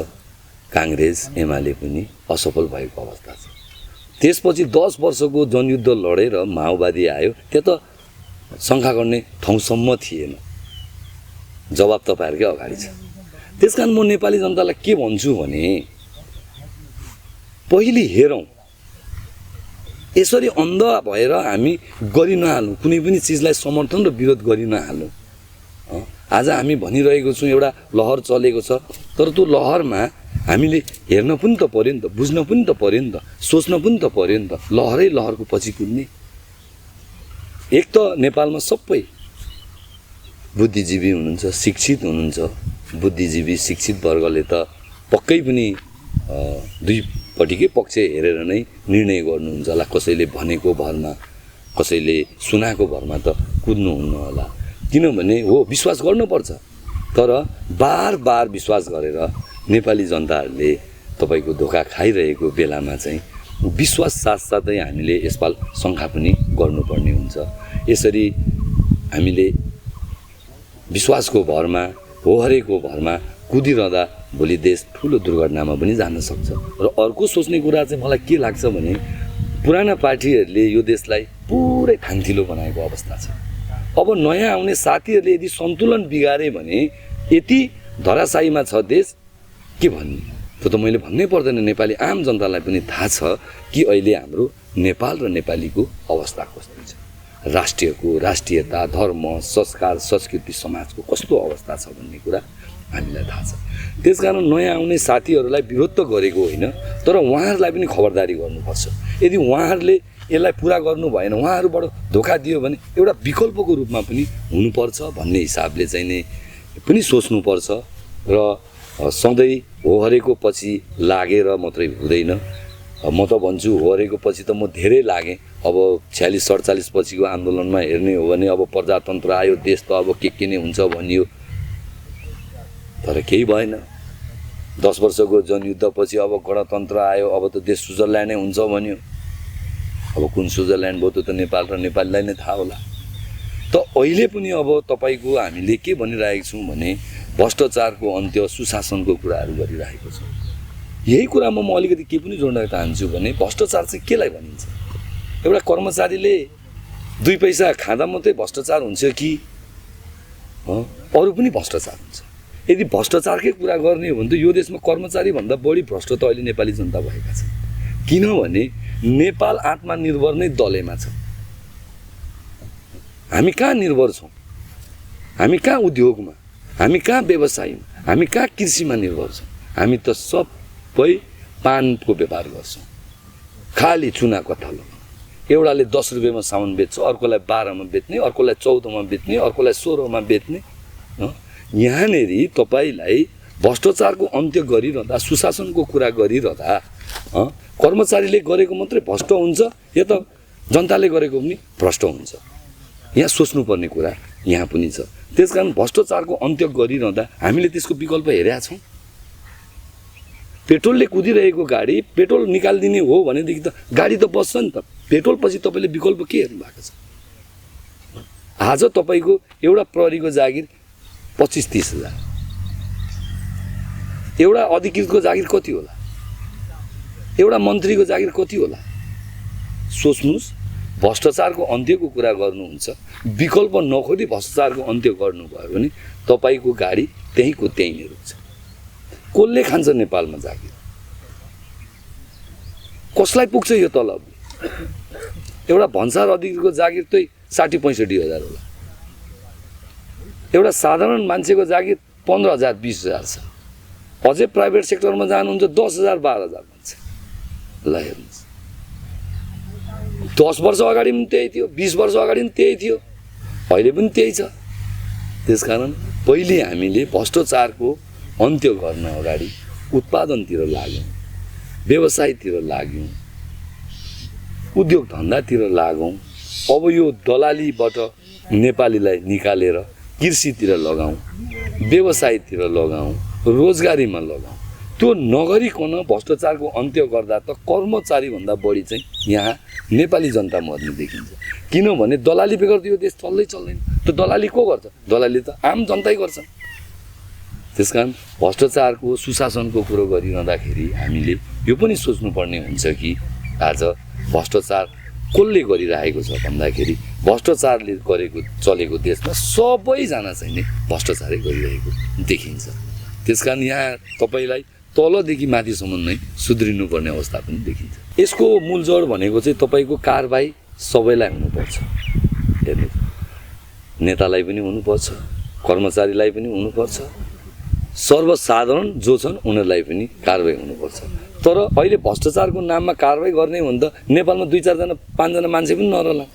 काङ्ग्रेस एमाले पनि असफल भएको अवस्था छ। त्यसपछि 10 वर्षको जनयुद्ध लडेर माओवादी आयो, त्यो त शङ्का गर्ने ठाउँसम्म थिएन। जवाब तपाईँहरूकै अगाडि छ। त्यसकारण म नेपाली जनतालाई के भन्छु भने पहिले हेरौँ, यसरी अन्ध भएर हामी गरि नहालौँ, कुनै पनि चिजलाई समर्थन र विरोध गरि नहालौँ। आज हामी भनिरहेको छौँ एउटा लहर चलेको छ, तर त्यो लहरमा हामीले हेर्न पनि त पर्यो नि त, बुझ्न पनि त पर्यो नि त, सोच्न पनि त पर्यो नि त। लहरै लहरको पछि कुद्ने, एक त नेपालमा सबै बुद्धिजीवी हुनुहुन्छ, शिक्षित हुनुहुन्छ। बुद्धिजीवी शिक्षित वर्गले त पक्कै पनि दुईपट्टिकै पक्ष हेरेर नै निर्णय गर्नुहुन्छ होला। कसैले भनेको भरमा, कसैले सुनाएको भरमा त कुद्नुहुन्न होला। किनभने हो, विश्वास गर्नुपर्छ, तर बार बार विश्वास गरेर नेपाली जनताहरूले तपाईँको धोका खाइरहेको बेलामा चाहिँ विश्वास साथसाथै हामीले यसपाल शङ्का पनि गर्नुपर्ने हुन्छ। यसरी हामीले विश्वासको भरमा, होहरेको भरमा कुदिरहँदा भोलि देश ठुलो दुर्घटनामा पनि जान सक्छ। र अर्को सोच्ने कुरा चाहिँ मलाई के लाग्छ भने पुराना पार्टीहरूले यो देशलाई पुरै थाङ्थिलो बनाएको अवस्था छ। अब नयाँ आउने साथीहरूले यदि सन्तुलन बिगारे भने यति धराशायीमा छ देश, के भन्ने, त्यो त मैले भन्नै पर्दैन। नेपाली आम जनतालाई पनि थाहा छ कि अहिले हाम्रो नेपाल र नेपालीको अवस्था कस्तो छ, राष्ट्रियको, राष्ट्रियता, धर्म, संस्कार, संस्कृति, समाजको कस्तो अवस्था छ भन्ने कुरा हामीलाई थाहा छ। त्यसकारण नयाँ आउने साथीहरूलाई विरोध त गरेको होइन, तर उहाँहरूलाई पनि खबरदारी गर्नुपर्छ। यदि उहाँहरूले यसलाई पुरा गर्नु भएन, उहाँहरूबाट धोका दियो भने एउटा विकल्पको रूपमा पनि हुनुपर्छ भन्ने हिसाबले चाहिँ नै पनि सोच्नुपर्छ। र सधैँ होहरेको पछि लागेर मात्रै हुँदैन। म त भन्छु हरेको पछि त म धेरै लागेँ। अब 46-47 पछिको आन्दोलनमा हेर्ने हो भने अब प्रजातन्त्र आयो, देश त अब के नै हुन्छ भनियो, तर केही भएन। 10 वर्षको जनयुद्धपछि अब गणतन्त्र आयो, अब त देश स्विजरल्यान्डै हुन्छ भन्यो। अब कुन स्विजरल्यान्ड भयो त नेपाल र नेपालीलाई नै थाहा होला। त अहिले पनि अब तपाईँको हामीले के भनिरहेको छौँ भने भ्रष्टाचारको अन्त्य, सुशासनको कुराहरू गरिरहेको छौँ। यही कुरामा म अलिकति के पनि जोड्न चाहन्छु भने भ्रष्टाचार चाहिँ केलाई भनिन्छ? एउटा कर्मचारीले 2 पैसा खाँदा मात्रै भ्रष्टाचार हुन्छ कि अरू पनि भ्रष्टाचार हुन्छ? यदि भ्रष्टाचारकै कुरा गर्ने हो भने त यो देशमा कर्मचारीभन्दा बढी भ्रष्ट त अहिले नेपाली जनता भएका छन्। किनभने नेपाल आत्मनिर्भर नै दलेमा छ। हामी कहाँ निर्भर छौँ? हामी कहाँ उद्योगमा, हामी कहाँ व्यवसायमा, हामी कहाँ कृषिमा निर्भर छौँ? हामी त सबै पानको व्यापार गर्छौँ, खालि चुनाको थलो। एउटाले 10 रुपियाँमा सामान बेच्छ, अर्कोलाई 12 मा बेच्ने, अर्कोलाई 14 मा बेच्ने, अर्कोलाई 16 मा बेच्ने। यहाँनेरि तपाईँलाई भ्रष्टाचारको अन्त्य गरिरहँदा, सुशासनको कुरा गरिरहँदा कर्मचारीले गरेको मात्रै भ्रष्ट हुन्छ या त जनताले गरेको पनि भ्रष्ट हुन्छ? यहाँ सोच्नुपर्ने कुरा यहाँ पनि छ। त्यसकारण भ्रष्टाचारको अन्त्य गरिरहँदा हामीले त्यसको विकल्प हेरेका छौँ। पेट्रोलले कुदिरहेको गाडी पेट्रोल निकालिदिने हो भनेदेखि त गाडी त बस्छ नि त। पेट्रोल पछि तपाईँले विकल्प के हेर्नु भएको छ? आज तपाईँको एउटा प्रहरीको जागिर 25-30 हजार, एउटा अधिकृतको जागिर कति होला? एउटा मन्त्रीको जागिर कति होला? सोच्नुहोस्, भ्रष्टाचारको अन्त्यको कुरा गर्नुहुन्छ, विकल्प नखोजी भ्रष्टाचारको अन्त्य गर्नुभयो भने तपाईँको गाडी त्यहीँको त्यहीँ नै रुक्छ। कसले खान्छ नेपालमा जागिर? कसलाई पुग्छ यो तलब? एउटा भन्सार अधिकृतको जागिर चाहिँ 60-65 हजार होला। एउटा साधारण मान्छेको जागिर 15,000 20,000 छ। अझै प्राइभेट सेक्टरमा जानुहुन्छ 10,000 12,000 भन्छ। ल हेर्नुहोस्, 10 वर्ष अगाडि पनि त्यही थियो, 20 वर्ष अगाडि पनि त्यही थियो, अहिले पनि त्यही छ। त्यसकारण पहिले हामीले भ्रष्टाचारको अन्त्य गर्न अगाडि उत्पादनतिर लाग्यौँ, व्यवसायतिर लाग्यौँ, उद्योग धन्दातिर लागौँ। अब यो दलालीबाट नेपालीलाई निकालेर कृषितिर लगाऊँ, व्यवसायतिर लगाऊँ, रोजगारीमा लगाऊँ। त्यो नगरिकन भ्रष्टाचारको अन्त्य गर्दा त कर्मचारीभन्दा बढी चाहिँ यहाँ नेपाली जनता मर्ने देखिन्छ। किनभने दलाली बेगर यो देश चल्दैन। त दलाली को गर्छ? दलाली त आम जनतै गर्छ। त्यसकारण भ्रष्टाचारको सुशासनको कुरो गरिरहँदाखेरि हामीले यो पनि सोच्नुपर्ने हुन्छ कि आज भ्रष्टाचार कसले गरिरहेको छ भन्दाखेरि भ्रष्टाचारले गरेको चलेको देशमा सबैजना चाहिँ नै भ्रष्टाचारै गरिरहेको देखिन्छ। त्यसकारण यहाँ तपाईँलाई तलदेखि माथिसम्म नै सुध्रिनुपर्ने अवस्था पनि देखिन्छ। यसको मूलजड भनेको चाहिँ तपाईँको कारबाही सबैलाई हुनुपर्छ। हेर्नु, नेतालाई पनि हुनुपर्छ, कर्मचारीलाई पनि हुनुपर्छ, सर्वसाधारण जो छन् उनीहरूलाई पनि कारबाही हुनुपर्छ। तर अहिले भ्रष्टाचारको नाममा कारबाही गर्ने हो भने त नेपालमा 2-4 जना 5 जना मान्छे पनि नरहला।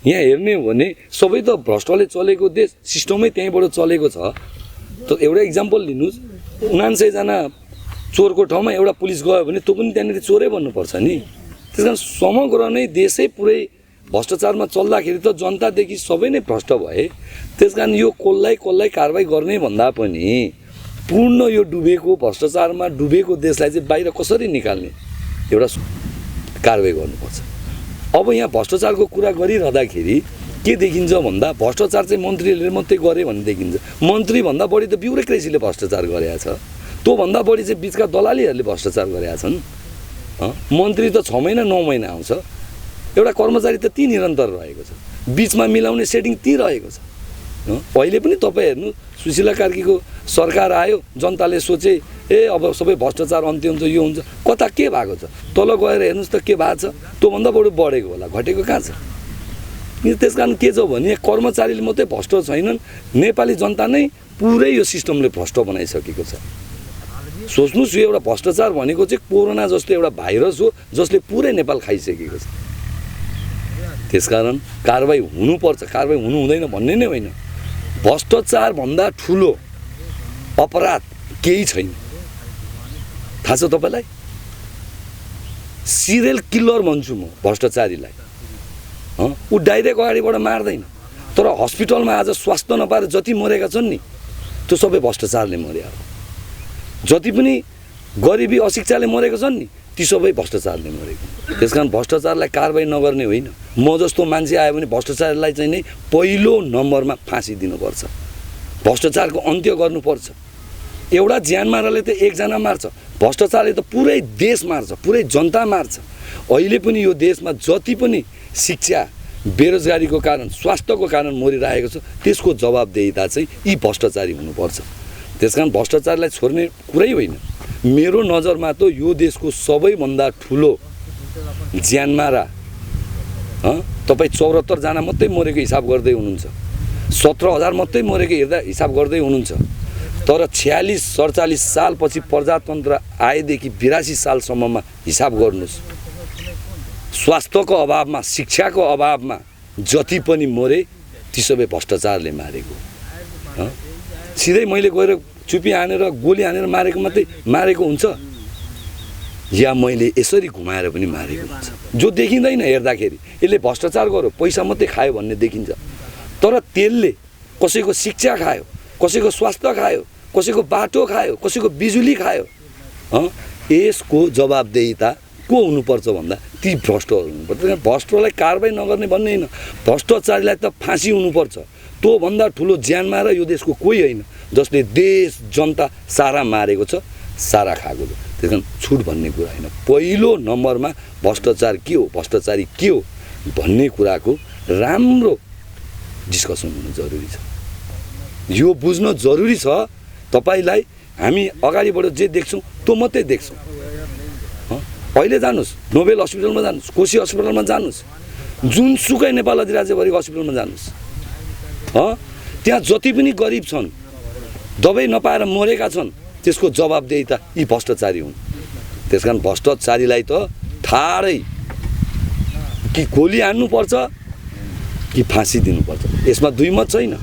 यहाँ हेर्ने हो भने सबै त भ्रष्टले चलेको देश, सिस्टमै त्यहीँबाट चलेको छ। त एउटा इक्जाम्पल लिनुहोस्, 79 जना चोरको ठाउँमा एउटा पुलिस गयो भने त्यो पनि त्यहाँनिर चोरै भन्नुपर्छ नि। त्यस कारण समग्र नै देशै पुरै भ्रष्टाचारमा चल्दाखेरि त जनतादेखि सबै नै भ्रष्ट भए। त्यस कारण यो कसलाई कारबाही गर्ने भन्दा पनि पूर्ण यो डुबेको भ्रष्टाचारमा डुबेको देशलाई चाहिँ बाहिर कसरी निकाल्ने एउटा कारबाही गर्नुपर्छ। अब यहाँ भ्रष्टाचारको कुरा गरिरहँदाखेरि के देखिन्छ भन्दा भ्रष्टाचार चाहिँ मन्त्रीहरूले मात्रै गरे भन्ने देखिन्छ। मन्त्रीभन्दा बढी त ब्युरोक्रेसीले भ्रष्टाचार गरेका छ। त्योभन्दा बढी चाहिँ बिचका दलालीहरूले भ्रष्टाचार गरेका छन्। मन्त्री त 6 महिना 9 महिना आउँछ, एउटा कर्मचारी त ती निरन्तर रहेको छ, बिचमा मिलाउने सेटिङ ती रहेको छ। अहिले पनि तपाईँ हेर्नु, सुशीला कार्कीको सरकार आयो, जनताले सोचे अब सबै भ्रष्टाचार अन्त्य हुन्छ, यो हुन्छ, कता के भएको छ? तल गएर हेर्नुहोस् त के भएको छ? त्योभन्दा बढी बढेको होला, घटेको कहाँ छ? त्यस कारण के छ भने कर्मचारीले मात्रै भ्रष्ट छैनन्, नेपाली जनता नै पुरै यो सिस्टमले भ्रष्ट बनाइसकेको छ। सोच्नुहोस्, यो एउटा भ्रष्टाचार भनेको चाहिँ कोरोना जस्तो एउटा भाइरस हो जसले पुरै नेपाल खाइसकेको छ। त्यसकारण कारबाही हुनुपर्छ, कारबाही हुनु हुँदैन भन्ने नै होइन। भ्रष्टाचार भन्दा ठुलो अपराध केही छैन, थाहा छ तपाईँलाई? सिरियल किलर भन्छु म भ्रष्टाचारीलाई। ऊ डाइरेक्ट अगाडिबाट मार्दैन, तर हस्पिटलमा आज स्वास्थ्य नपाएर जति मरेका छन् नि त्यो सबै भ्रष्टाचारले मर्या हो। जति पनि गरिबी अशिक्षाले मरेका छन् नि ती सबै भ्रष्टाचारले मरेको। त्यसकारण भ्रष्टाचारलाई कारबाही नगर्ने होइन। म जस्तो मान्छे आयो भने भ्रष्टाचारलाई चाहिँ नै पहिलो नम्बरमा फाँसी दिनुपर्छ, भ्रष्टाचारको अन्त्य गर्नुपर्छ। एउटा ज्यान माराले त एकजना मार्छ, भ्रष्टाचारले त पुरै देश मार्छ, पुरै जनता मार्छ। अहिले पनि यो देशमा जति पनि शिक्षा बेरोजगारीको कारण स्वास्थ्यको कारण मरिरहेको छ त्यसको जवाबदेहिता चाहिँ यी भ्रष्टाचारी हुनुपर्छ। त्यसकारण भ्रष्टाचारलाई छोड्ने कुरै होइन। मेरो नजरमा त यो देशको सबैभन्दा ठुलो ज्यानमारा तपाईँ 74 जना मात्रै मरेको हिसाब गर्दै हुनुहुन्छ, 17,000 मात्रै मरेको हेर्दा हिसाब गर्दै हुनुहुन्छ। तर 46-47 सालपछि प्रजातन्त्र आएदेखि 82 सालसम्ममा हिसाब गर्नुहोस्, स्वास्थ्यको अभावमा शिक्षाको अभावमा जति पनि मरे ती सबै भ्रष्टाचारले मारेको। सिधै मैले गएर चुपी हानेर गोली हानेर मारेको मात्रै मारेको हुन्छ या मैले यसरी घुमाएर पनि मारेको हुन्छ जो देखिँदैन हेर्दाखेरि। यसले भ्रष्टाचार गर्यो पैसा मात्रै खायो भन्ने देखिन्छ, तर त्यसले कसैको शिक्षा खायो, कसैको स्वास्थ्य खायो, कसैको बाटो खायो, कसैको बिजुली खायो। यसको जवाबदेहिता को हुनुपर्छ भन्दा ती भ्रष्टहरू हुनुपर्छ। भ्रष्टलाई कारबाही नगर्ने भन्ने होइन, भ्रष्टाचारीलाई त फाँसी हुनुपर्छ। त्योभन्दा ठुलो ज्यान मारा यो देशको कोही होइन जसले देश जनता सारा मारेको छ, सारा खाएको छ। त्यस कारण छुट भन्ने कुरा होइन, पहिलो नम्बरमा भ्रष्टाचार के हो, भ्रष्टाचारी के हो भन्ने कुराको राम्रो डिस्कसन हुनु जरुरी छ। यो बुझ्न जरुरी छ। तपाईलाई हामी अगाडिबाट जे देख्छौँ त्यो मात्रै देख्छौँ। अहिले जानुहोस् नोबेल हस्पिटलमा जानुहोस्, कोशी हस्पिटलमा जानुहोस्, जुनसुकै नेपाल अधिराज्यभरिको हस्पिटलमा जानुहोस्, त्यहाँ जति पनि गरिब छन् दबाई नपाएर मरेका छन् त्यसको जवाबदेहिता यी भ्रष्टाचारी हुन्। त्यसकारण भ्रष्टाचारीलाई त ठाडै कि गोली हान्नुपर्छ कि फाँसी दिनुपर्छ, यसमा दुई मत छैन।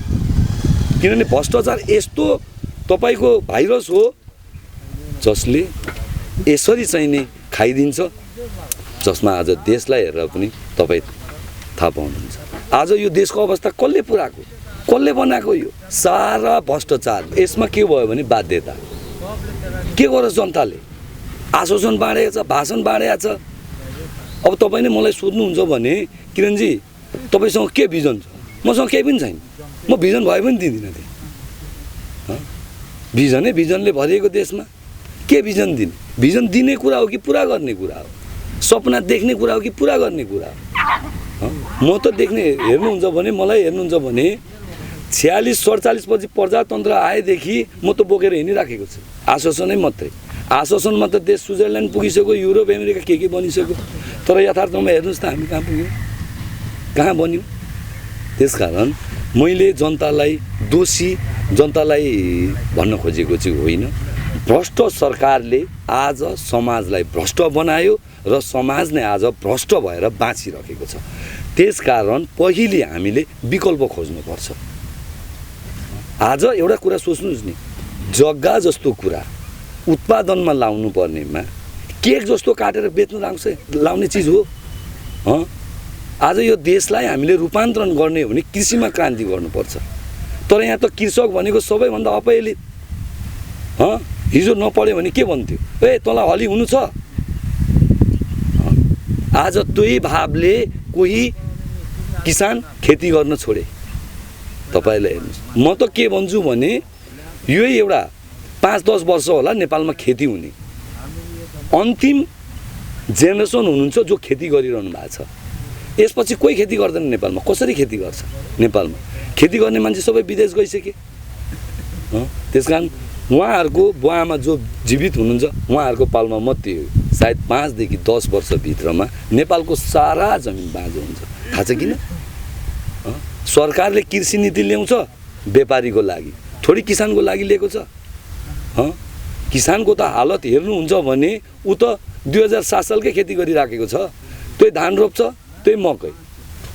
किनभने भ्रष्टाचार यस्तो तपाईको भाइरस हो जसले यसरी चाहिँ नि खाइदिन्छ, जसमा आज देशलाई हेरेर पनि तपाईँ थाहा पाउनुहुन्छ। आज यो देशको अवस्था कसले पुऱ्याएको, कसले बनाएको? यो सारा भ्रष्टाचार। यसमा के भयो भने बाध्यता के गरोस् जनताले, आश्वासन बाँडेको छ, भाषण बाँडेको छ। अब तपाईँले मलाई सोध्नुहुन्छ भने किरणजी तपाईँसँग के भिजन छ? मसँग केही पनि छैन, म भिजन भए पनि दिँदिनँ थिएँ। भिजनै भिजनले भरिएको देशमा के भिजन दिने? भिजन दिने कुरा हो कि पुरा गर्ने कुरा हो? सपना देख्ने कुरा हो कि पुरा गर्ने कुरा हो? म त देख्ने हेर्नुहुन्छ भने मलाई हेर्नुहुन्छ भने 46-47 पछि प्रजातन्त्र आएदेखि म त बोकेर हिँडिराखेको छु आश्वासनै मात्रै। आश्वासनमा त देश स्विजरल्यान्ड पुगिसक्यो, युरोप अमेरिका के बनिसक्यो, तर यथार्थमा हेर्नुहोस् त हामी कहाँ पुग्यौँ, कहाँ बन्यौँ। त्यसकारण मैले जनतालाई दोषी जनतालाई भन्न खोजेको चाहिँ होइन। भ्रष्ट सरकारले आज समाजलाई भ्रष्ट बनायो र समाज नै आज भ्रष्ट भएर बाँचिरहेको छ। त्यसकारण पहिले हामीले विकल्प खोज्नुपर्छ। आज एउटा कुरा सोच्नुहोस् नि, जग्गा जस्तो कुरा उत्पादनमा लाउनु पर्नेमा केक जस्तो काटेर बेच्न लाउने चिज हो। आज यो देशलाई हामीले रूपान्तरण गर्ने हो भने कृषिमा क्रान्ति गर्नुपर्छ। तर यहाँ त कृषक भनेको सबैभन्दा अपहेलित। हिजो नपढ्यो भने के भन्थ्यो, ए तँलाई हली हुनु छ। आज त्यही भावले कोही किसान खेती गर्न छोडे। तपाईँले हेर्नुहोस्, म त के भन्छु भने यही एउटा 5-10 वर्ष होला नेपालमा खेती हुने। अन्तिम जेनेरेसन हुनुहुन्छ जो खेती गरिरहनु भएको छ। यसपछि कोही खेती गर्दैन नेपालमा। कसरी खेती गर्छ? नेपालमा खेती गर्ने मान्छे सबै विदेश गइसके। त्यसकारण उहाँहरूको बुवामा जो जीवित हुनुहुन्छ उहाँहरूको पालमा मात्रै हो सायद 5 देखि 10 वर्षभित्रमा नेपालको सारा जमिन बाँझो हुन्छ। थाहा छ किन? सरकारले कृषि नीति ल्याउँछ व्यापारीको लागि, थोरै किसानको लागि ल्याएको छ। किसानको त हालत हेर्नुहुन्छ भने ऊ त 2007 सालकै खेती गरिराखेको छ। त्यही धान रोप्छ, त्यही मकै।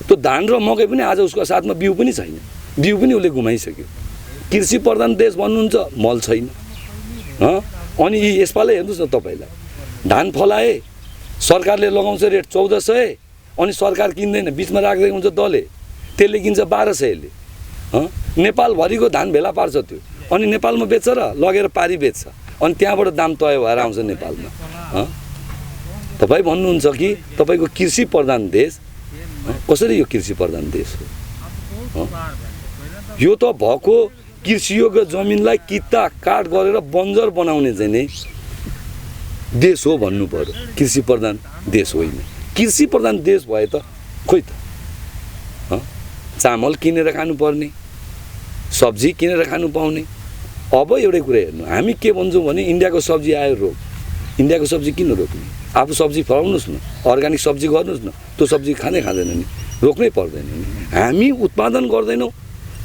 त्यो धान र मकै पनि आज उसको साथमा बिउ पनि छैन, बिउ पनि उसले गुमाइसक्यो। कृषि प्रधान देश भन्नुहुन्छ, मल छैन। अनि यसपालि हेर्नुहोस् न, तपाईँलाई धान फलाए सरकारले लगाउँछ रेट 1400 अनि सरकार किन्दैन, बिचमा राख्दै हुन्छ दलले, त्यसले किन्छ 1200ले। नेपालभरिको धान भेला पार्छ त्यो, अनि नेपालमा बेच्छ र लगेर पारी बेच्छ, अनि त्यहाँबाट दाम तय भएर आउँछ नेपालमा। तपाईँ भन्नुहुन्छ कि तपाईँको कृषि प्रधान देश, कसरी यो कृषि प्रधान देश हो? यो त भएको कृषियोग्य जमिनलाई किता काट गरेर बन्जर बनाउने चाहिँ नै देश हो भन्नु पर्यो, कृषि प्रधान देश होइन। कृषि प्रधान देश भए त खोइ त चामल किनेर खानुपर्ने, सब्जी किनेर खानु पाउने। अब एउटै कुरा हेर्नु, हामी के भन्छौँ भने इन्डियाको सब्जी आयो रोक, इन्डियाको सब्जी किन रोक्ने? आफू सब्जी फलाउनुहोस् न, अर्ग्यानिक सब्जी गर्नुहोस् न, त्यो सब्जी खाँदैन नि, रोक्नै पर्दैन नि। हामी उत्पादन गर्दैनौँ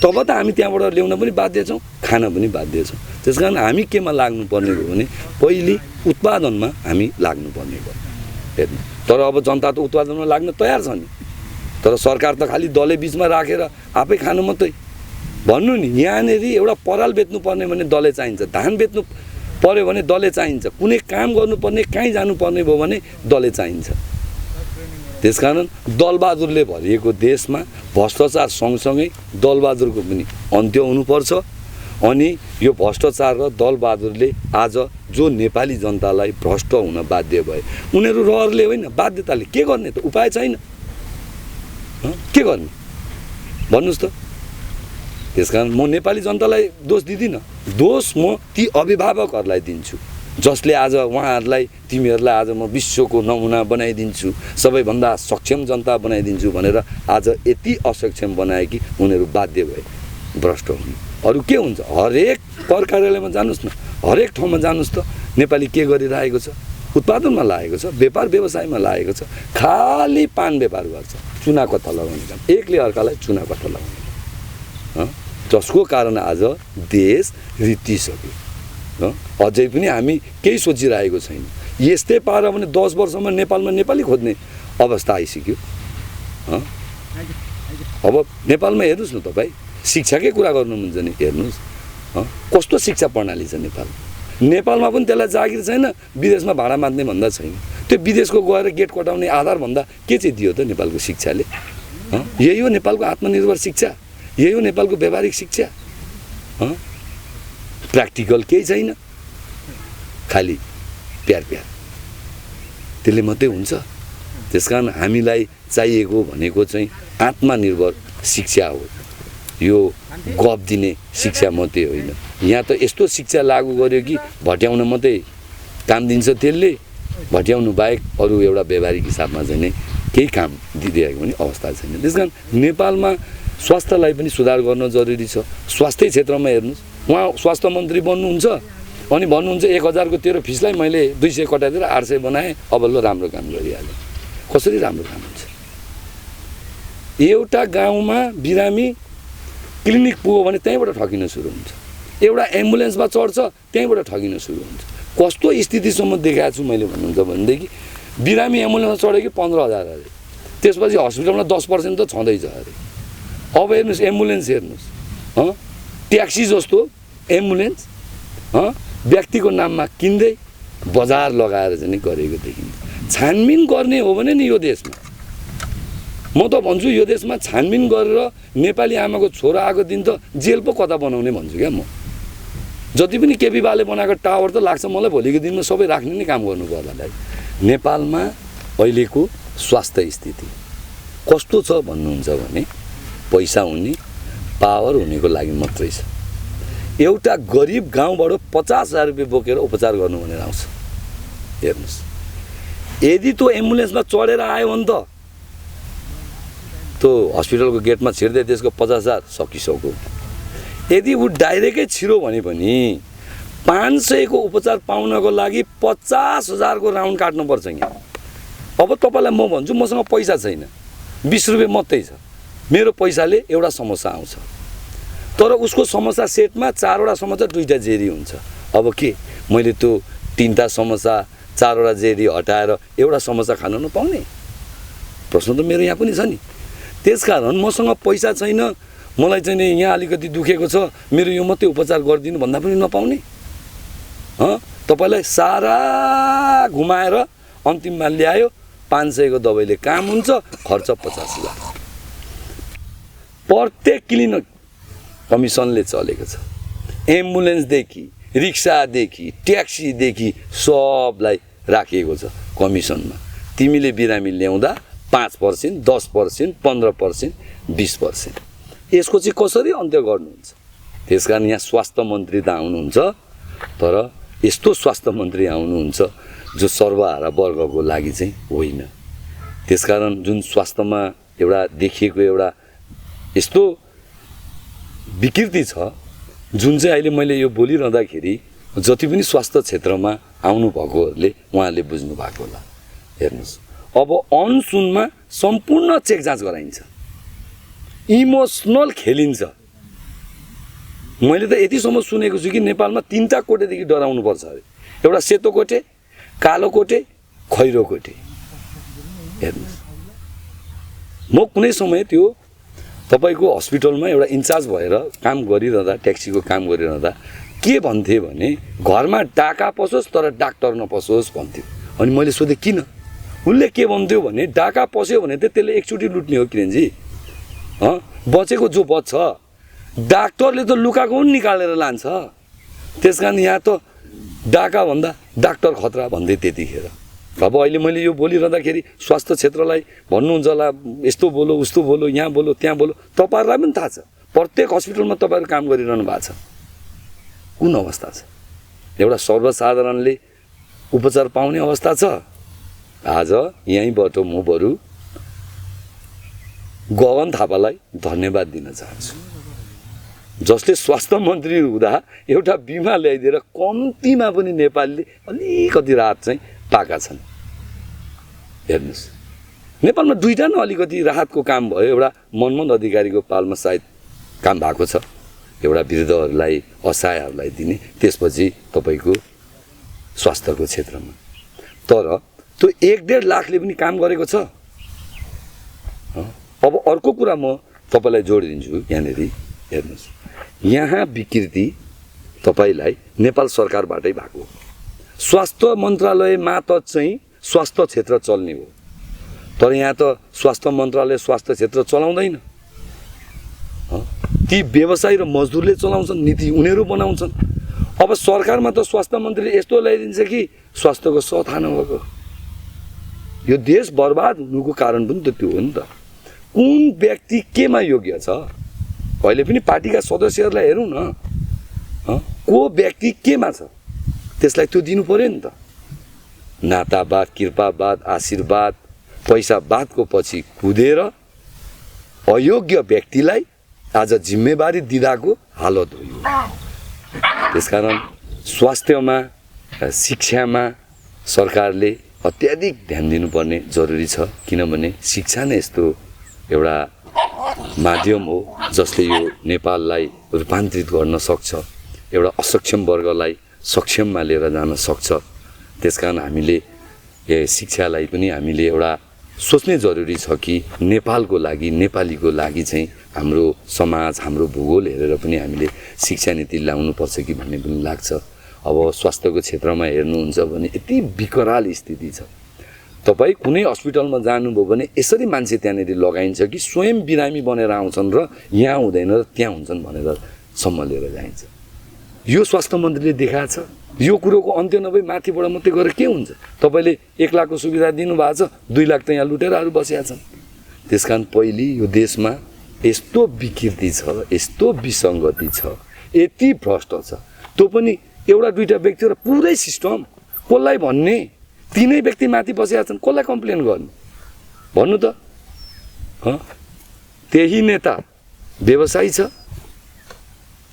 तब त हामी त्यहाँबाट ल्याउन पनि बाध्य छौँ, खान पनि बाध्य छौँ। त्यस कारण हामी केमा लाग्नुपर्ने हो भने पहिले उत्पादनमा हामी लाग्नुपर्ने भयो हेर्नु। तर अब जनता त उत्पादनमा लाग्न तयार छ नि, तर सरकार त खालि दलै बिचमा राखेर आफै खानु मात्रै। भन्नु नि, यहाँनिर एउटा पराल बेच्नु पर्ने भने दलै चाहिन्छ, धान बेच्नु पर्यो भने दलै चाहिन्छ, कुनै काम गर्नुपर्ने कहीँ जानुपर्ने भयो भने दलै चाहिन्छ। त्यसकारण दलबहादुरले भरिएको देशमा भ्रष्टाचार सँगसँगै दलबहादुरको पनि अन्त्य हुनुपर्छ। अनि यो भ्रष्टाचार र दलबहादुरले आज जो नेपाली जनतालाई भ्रष्ट हुन बाध्य भए, उनीहरू रहरले होइन बाध्यताले के गर्ने त? उपाय छैन, के गर्ने भन्नुहोस् त? त्यसकारण म नेपाली जनतालाई दोष दिँदिनँ, दोष म ती अभिभावकहरूलाई दिन्छु जसले आज उहाँहरूलाई तिमीहरूलाई आज म विश्वको नमुना बनाइदिन्छु, सबैभन्दा सक्षम जनता बनाइदिन्छु भनेर आज यति असक्षम बनाए कि उनीहरू बाध्य भए भ्रष्ट हुनु। अरू के हुन्छ? हरेक कर कार्यालयमा जानुहोस् न, हरेक ठाउँमा जानुहोस् त, नेपाली के गरिरहेको छ? उत्पादनमा लागेको छ, व्यापार व्यवसायमा लागेको छ, खालि पान व्यापार गर्छ, चुना कथा लगाउने काम, एकले अर्कालाई चुना कथा लगाउने, जसको कारण आज देश रित्तिसक्यो। अझै पनि हामी केही सोचिरहेको छैन। यस्तै पारा भने 10 वर्षमा नेपालमा नेपाली खोज्ने अवस्था आइसक्यो। अब नेपालमा हेर्नुहोस् न तपाईँ, शिक्षाकै कुरा गर्नुहुन्छ नि, हेर्नुहोस् कस्तो शिक्षा प्रणाली छ नेपालमा पनि त्यसलाई जागिर छैन, विदेशमा भाडा मात्ने भन्दा छैन। त्यो विदेशको गएर गेट कटाउने आधार भन्दा के चाहिँ दियो त नेपालको शिक्षाले? यही हो नेपालको आत्मनिर्भर शिक्षा, यही हो नेपालको व्यावहारिक शिक्षा। प्र्याक्टिकल केही छैन, खालि प्यार त्यसले मात्रै हुन्छ। त्यसकारण हामीलाई चाहिएको भनेको चाहिँ आत्मनिर्भर शिक्षा हो, यो गफ दिने शिक्षा मात्रै होइन। यहाँ त यस्तो शिक्षा लागू गर्यो कि भट्याउन मात्रै काम दिन्छ, त्यसले भट्याउनु बाहेक अरू एउटा व्यावहारिक हिसाबमा चाहिँ नै केही काम दिइरहेको पनि अवस्था छैन। त्यसकारण नेपालमा स्वास्थ्यलाई पनि सुधार गर्न जरुरी छ। स्वास्थ्य क्षेत्रमा हेर्नुहोस्, उहाँ स्वास्थ्य मन्त्री बन्नुहुन्छ अनि भन्नुहुन्छ 1000 को तेरो फिसलाई मैले 200 कटाइदिएर 800 बनाएँ, अब ल राम्रो काम गरिहालेँ। कसरी राम्रो काम हुन्छ? एउटा गाउँमा बिरामी क्लिनिक पुग्यो भने त्यहीँबाट ठगिन सुरु हुन्छ, एउटा एम्बुलेन्समा चढ्छ त्यहीँबाट ठगिन सुरु हुन्छ। कस्तो स्थितिसम्म देखाएको छु मैले भन्नुहुन्छ भनेदेखि बिरामी एम्बुलेन्समा चढ्यो कि 15,000 अरे, त्यसपछि हस्पिटलमा 10% त छँदैछ अरे। अब हेर्नुहोस् एम्बुलेन्स, हेर्नुहोस् ट्याक्सी जस्तो एम्बुलेन्स व्यक्तिको नाममा किन्दै बजार लगाएर चाहिँ गरेको देखिन्छ। छानबिन गर्ने हो भने नि यो देशमा, म त भन्छु यो देशमा छानबिन गरेर नेपाली आमाको छोरा आएको दिन त जेल पो कता बनाउने भन्छु क्या म। जति पनि केपी बाले बनाएको टावर त लाग्छ मलाई भोलिको दिनमा सबै राख्ने नै काम गर्नु पर्ला। नेपालमा अहिलेको स्वास्थ्य स्थिति कस्तो छ भन्नुहुन्छ भने पैसा हुने पावर हुनेको लागि मात्रै छ। एउटा गरिब गाउँबाट 50,000 रुपियाँ बोकेर उपचार गर्नु भनेर आउँछ। हेर्नुहोस्, यदि त्यो एम्बुलेन्समा चढेर आयो भने त त्यो हस्पिटलको गेटमा छिर्दै त्यसको 50,000 सकिसक्यो। यदि ऊ डाइरेक्टै छिरो भने पनि 500 को उपचार पाउनको लागि 50,000 को राउन्ड काट्नुपर्छ यहाँ। अब तपाईँलाई म भन्छु मसँग पैसा छैन, 20 रुपियाँ मात्रै छ, मेरो पैसाले एउटा समस्या आउँछ, तर उसको समस्या सेटमा 4वटा समस्या 2टा जेरी हुन्छ। अब के मैले त्यो 3टा समस्या 4वटा जेरी हटाएर एउटा समस्या खान नपाउने? प्रश्न त मेरो यहाँ पनि छ नि। त्यसकारण मसँग पैसा छैन, मलाई चाहिँ नि यहाँ अलिकति दुखेको छ, मेरो यो मात्रै उपचार गरिदिनु भन्दा पनि नपाउने? तपाईँलाई सारा घुमाएर अन्तिममा ल्यायो 500 को दबाईले काम हुन्छ, खर्च 50 लाख। प्रत्येक क्लिनिक कमिसनले चलेको छ। एम्बुलेन्सदेखि, रिक्सादेखि, ट्याक्सीदेखि सबलाई राखिएको छ कमिसनमा। तिमीले बिरामी ल्याउँदा 5%, 10%, 15%, 20%। यसको चाहिँ कसरी अन्त्य गर्नुहुन्छ? त्यसकारण यहाँ स्वास्थ्य मन्त्री त आउनुहुन्छ, तर यस्तो स्वास्थ्य मन्त्री आउनुहुन्छ जो सर्वहारा वर्गको लागि चाहिँ होइन। त्यसकारण जुन स्वास्थ्यमा एउटा देखिएको एउटा यस्तो विकृति छ, जुन चाहिँ अहिले मैले यो बोलिरहँदाखेरि जति पनि स्वास्थ्य क्षेत्रमा आउनुभएकोहरूले उहाँहरूले बुझ्नु भएको होला। हेर्नुहोस्, अब अनसुनमा सम्पूर्ण चेक जाँच गराइन्छ, इमोसनल खेलिन्छ। मैले त यतिसम्म सुनेको छु कि नेपालमा 3टा कोटेदेखि डराउनुपर्छ अरे। एउटा सेतो कोटे, कालो कोटे, खैरो कोटे। हेर्नुहोस्, म कुनै समय त्यो तपाईको हस्पिटलमा एउटा इन्चार्ज भएर काम गरिरहँदा, ट्याक्सीको काम गरिरहँदा के भन्थे भने घरमा डाका पसोस् तर डाक्टर नपसोस् भन्थ्यो। अनि मैले सोधेँ किन? उसले के भन्थ्यो भने डाका पस्यो भने त त्यसले एकचोटि लुट्ने हो किरणजी। बचेको जो बच्छ, डाक्टरले त लुकाको पनि निकालेर लान्छ। त्यसकारण यहाँ त डाका भन्दा डाक्टर खतरा भन्दै त्यतिखेर। अब अहिले मैले यो बोलिरहँदाखेरि स्वास्थ्य क्षेत्रलाई भन्नुहुन्छ होला यस्तो बोलो उस्तो बोलो, यहाँ बोलो त्यहाँ बोलो। तपाईँहरूलाई पनि थाहा छ प्रत्येक हस्पिटलमा तपाईँहरू काम गरिरहनु भएको छ। कुन अवस्था छ? एउटा सर्वसाधारणले उपचार पाउने अवस्था छ। आज यहीँबाट म बरु गगन थापालाई धन्यवाद दिन चाहन्छु, जसले स्वास्थ्य मन्त्री हुँदा एउटा बिमा ल्याइदिएर कम्तीमा पनि नेपालीले अलिकति राहत चाहिँ पाएका छन्। हेर्नुहोस्, नेपालमा 2टा न अलिकति राहतको काम भयो। एउटा मनमोहन अधिकारीको पालमा सायद काम भएको छ, एउटा वृद्धहरूलाई असहायहरूलाई दिने, त्यसपछि तपाईँको स्वास्थ्यको क्षेत्रमा। तर त्यो 1.5 लाखले पनि काम गरेको छ। अब अर्को कुरा म तपाईँलाई जोडिदिन्छु यहाँनिर। हेर्नुहोस्, यहाँ विकृति तपाईँलाई नेपाल सरकारबाटै भएको। स्वास्थ्य मन्त्रालय मातहत चाहिँ स्वास्थ्य क्षेत्र चल्ने हो, तर यहाँ त स्वास्थ्य मन्त्रालय स्वास्थ्य क्षेत्र चलाउँदैन। ती व्यवसायी र मजदुरले चलाउँछन्, नीति उनीहरू बनाउँछन्। अब सरकारमा त स्वास्थ्य मन्त्रीले यस्तो ल्याइदिन्छ कि स्वास्थ्यको सथा नभएको। यो देश बर्बाद हुनुको कारण पनि त त्यो हो नि त। कुन व्यक्ति केमा योग्य छ? अहिले पनि पार्टीका सदस्यहरूलाई हेरौँ न, को व्यक्ति केमा छ त्यसलाई त्यो दिनु पर्यो नि त। नातावाद, कृपावाद, आशीर्वाद, पैसावादको पछि कुदेर अयोग्य व्यक्तिलाई आज जिम्मेवारी दिँदाको हालत हो यो। त्यसकारण स्वास्थ्यमा, शिक्षामा सरकारले अत्याधिक ध्यान दिनुपर्ने जरुरी छ। किनभने शिक्षा नै यस्तो एउटा माध्यम हो जसले यो नेपाललाई रूपान्तरित गर्न सक्छ, एउटा असक्षम वर्गलाई सक्षममा लिएर जान सक्छ। त्यसकारण हामीले शिक्षालाई पनि हामीले एउटा सोच्ने जरुरी छ कि नेपालको लागि, नेपालीको लागि चाहिँ हाम्रो समाज, हाम्रो भूगोल हेरेर पनि हामीले शिक्षा नीति ल्याउनुपर्छ कि भन्ने पनि लाग्छ। अब स्वास्थ्यको क्षेत्रमा हेर्नुहुन्छ भने यति विकराल स्थिति छ। तपाईँ कुनै हस्पिटलमा जानुभयो भने यसरी मान्छे त्यहाँनिर लगाइन्छ कि स्वयं बिरामी बनेर आउँछन् र यहाँ हुँदैन र त्यहाँ हुन्छन् भनेर सम्म लिएर जाइन्छ। यो स्वास्थ्य मन्त्रीले देखाएको छ। यो कुरोको अन्त्य नभई माथिबाट मात्रै गएर के हुन्छ? तपाईँले 1 लाखको सुविधा दिनुभएको छ, 2 लाख त यहाँ लुटेरहरू बसेका छन्। त्यसकारण पहिले यो देशमा यस्तो विकृति छ, यस्तो विसङ्गति छ, यति भ्रष्ट छ। त्यो पनि एउटा 2टा व्यक्ति र पुरै सिस्टम। कसलाई भन्ने? 3 व्यक्ति माथि बसेका छन्, कसलाई कम्प्लेन गर्ने? भन्नु त। त्यही नेता व्यवसायी छ,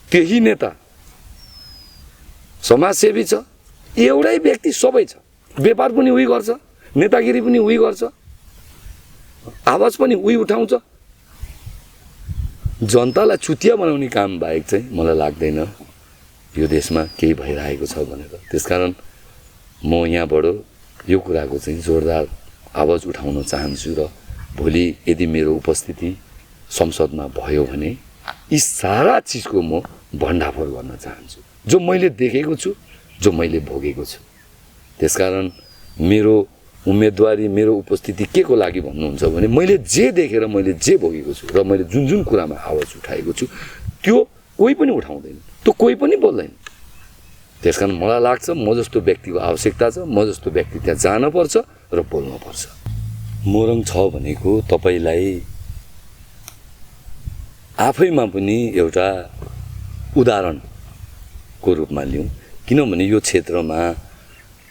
त्यही नेता समाजसेवी छ, एउटै व्यक्ति सबै छ। व्यापार पनि उही गर्छ, नेतागिरी पनि उही गर्छ, आवाज पनि उही उठाउँछ। जनतालाई चुतिया बनाउने काम बाहेक चाहिँ मलाई लाग्दैन यो देशमा केही भइरहेको छ भनेर। त्यसकारण म यहाँबाट यो कुराको चाहिँ जोरदार आवाज उठाउन चाहन्छु र भोलि यदि मेरो उपस्थिति संसदमा भयो भने यी सारा चिजको म भण्डाफोर गर्न चाहन्छु, जो मैले देखेको छु, जो मैले भोगेको छु। त्यसकारण मेरो उम्मेदवारी मेरो उपस्थिति के को लागि भन्नुहुन्छ भने मैले जे देखेर मैले जे भोगेको छु र मैले जुन जुन कुरामा आवाज उठाएको छु त्यो कोही पनि उठाउँदैन, त्यो कोही पनि बोल्दैन। त्यसकारण मलाई लाग्छ म जस्तो व्यक्तिको आवश्यकता छ, म जस्तो व्यक्ति त्यहाँ जानुपर्छ र बोल्नुपर्छ। मोरङ छ भनेको तपाईलाई आफैमा पनि एउटा उदाहरणको रूपमा लिउँ, किनभने यो क्षेत्रमा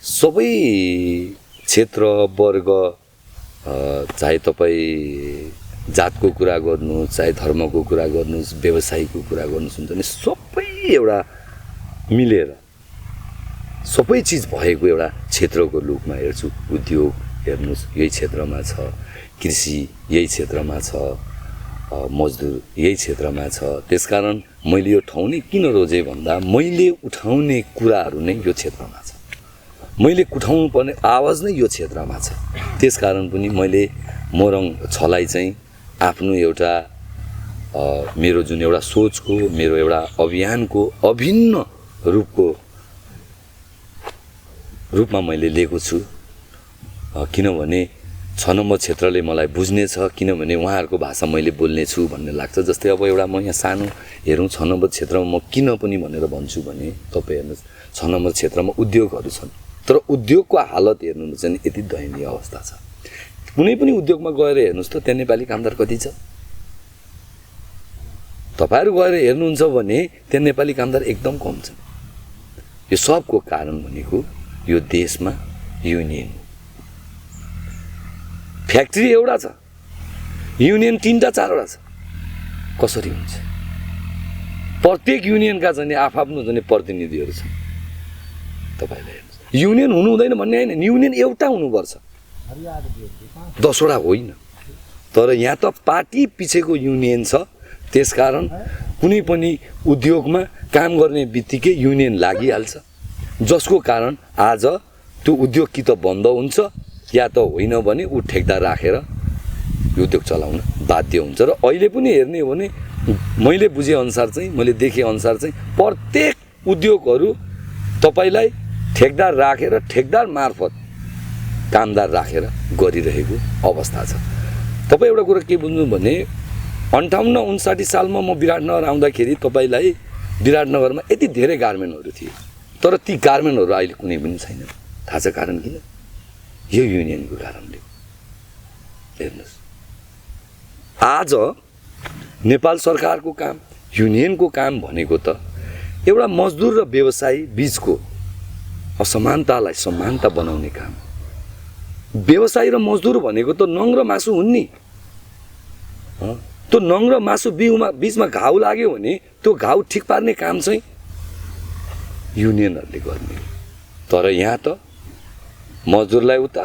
सबै क्षेत्र वर्ग चाहे तपाईँ जातको कुरा गर्नुहोस्, चाहे धर्मको कुरा गर्नुहोस्, व्यवसायको कुरा गर्नुहोस् हुन्छ भने सबै एउटा मिलेर सबै चिज भएको एउटा क्षेत्रको रूपमा हेर्छु। उद्योग हेर्नुहोस् यही क्षेत्रमा छ, कृषि यही क्षेत्रमा छ, मजदुर यही क्षेत्रमा छ। त्यसकारण मैले यो ठाउँ नै किन रोजेँ भन्दा मैले उठाउने कुराहरू नै यो क्षेत्रमा छ, मैले उठाउनु पर्ने आवाज नै यो क्षेत्रमा छ। त्यसकारण पनि मैले मोरङ छलाई चाहिँ आफ्नो एउटा मेरो जुन एउटा सोचको, मेरो एउटा अभियानको अभिन्न रूपमा मैले लिएको छु। किनभने 6 नम्बर क्षेत्रले मलाई बुझ्नेछ, किनभने उहाँहरूको भाषा मैले बोल्ने छु भन्ने लाग्छ। जस्तै अब एउटा म यहाँ सानो हेरौँ 6 नम्बर क्षेत्रमा म किन पनि भनेर भन्छु भने तपाईँ हेर्नुहोस् 6 नम्बर क्षेत्रमा उद्योगहरू छन्, तर उद्योगको हालत हेर्नुहुन्छ भने यति दयनीय अवस्था छ। कुनै पनि उद्योगमा गएर हेर्नुहोस् त त्यहाँ नेपाली कामदार कति छ? तपाईँहरू गएर हेर्नुहुन्छ भने त्यहाँ नेपाली कामदार एकदम कम छ। यो सबको कारण भनेको यो देशमा युनियन, फ्याक्ट्री एउटा छ, युनियन 3टा 4वटा छ। कसरी हुन्छ? प्रत्येक युनियनका चाहिँ आफ्नो चाहिँ प्रतिनिधिहरू छन्। तपाईँले हेर्नुहोस् युनियन हुनु हुँदैन भन्ने होइन, युनियन एउटा हुनुपर्छ, 10वटा होइन। तर यहाँ त पार्टी पछिको युनियन छ। त्यसकारण कुनै पनि उद्योगमा काम गर्ने बित्तिकै युनियन लागिहाल्छ, जसको कारण आज त्यो उद्योग कि त बन्द हुन्छ या त होइन भने ऊ ठेकदार राखेर उद्योग चलाउन बाध्य हुन्छ। र अहिले पनि हेर्ने हो भने मैले बुझेअनुसार चाहिँ, मैले देखेअनुसार चाहिँ प्रत्येक उद्योगहरू तपाईँलाई ठेकदार राखेर ठेकदार मार्फत कामदार राखेर गरिरहेको अवस्था छ। तपाईँ एउटा कुरा के बुझ्नु भने 58-59 सालमा म विराटनगर आउँदाखेरि तपाईँलाई विराटनगरमा यति धेरै गार्मेन्टहरू थिए, तर ती गार्मेन्टहरू अहिले कुनै पनि छैन। थाहा छ कारण किन? यो युनियनको कारणले। हेर्नुहोस् आज नेपाल सरकारको काम, युनियनको काम भनेको त एउटा मजदुर र व्यवसायी बीचको असमानतालाई समानता बनाउने काम। व्यवसायी र मजदुर भनेको त नङ र मासु हुन् नि। त्यो नङ र मासु बीचमा घाउ लाग्यो भने त्यो घाउ ठिक पार्ने काम चाहिँ युनियनहरूले गर्ने। तर यहाँ त मजदुरलाई उता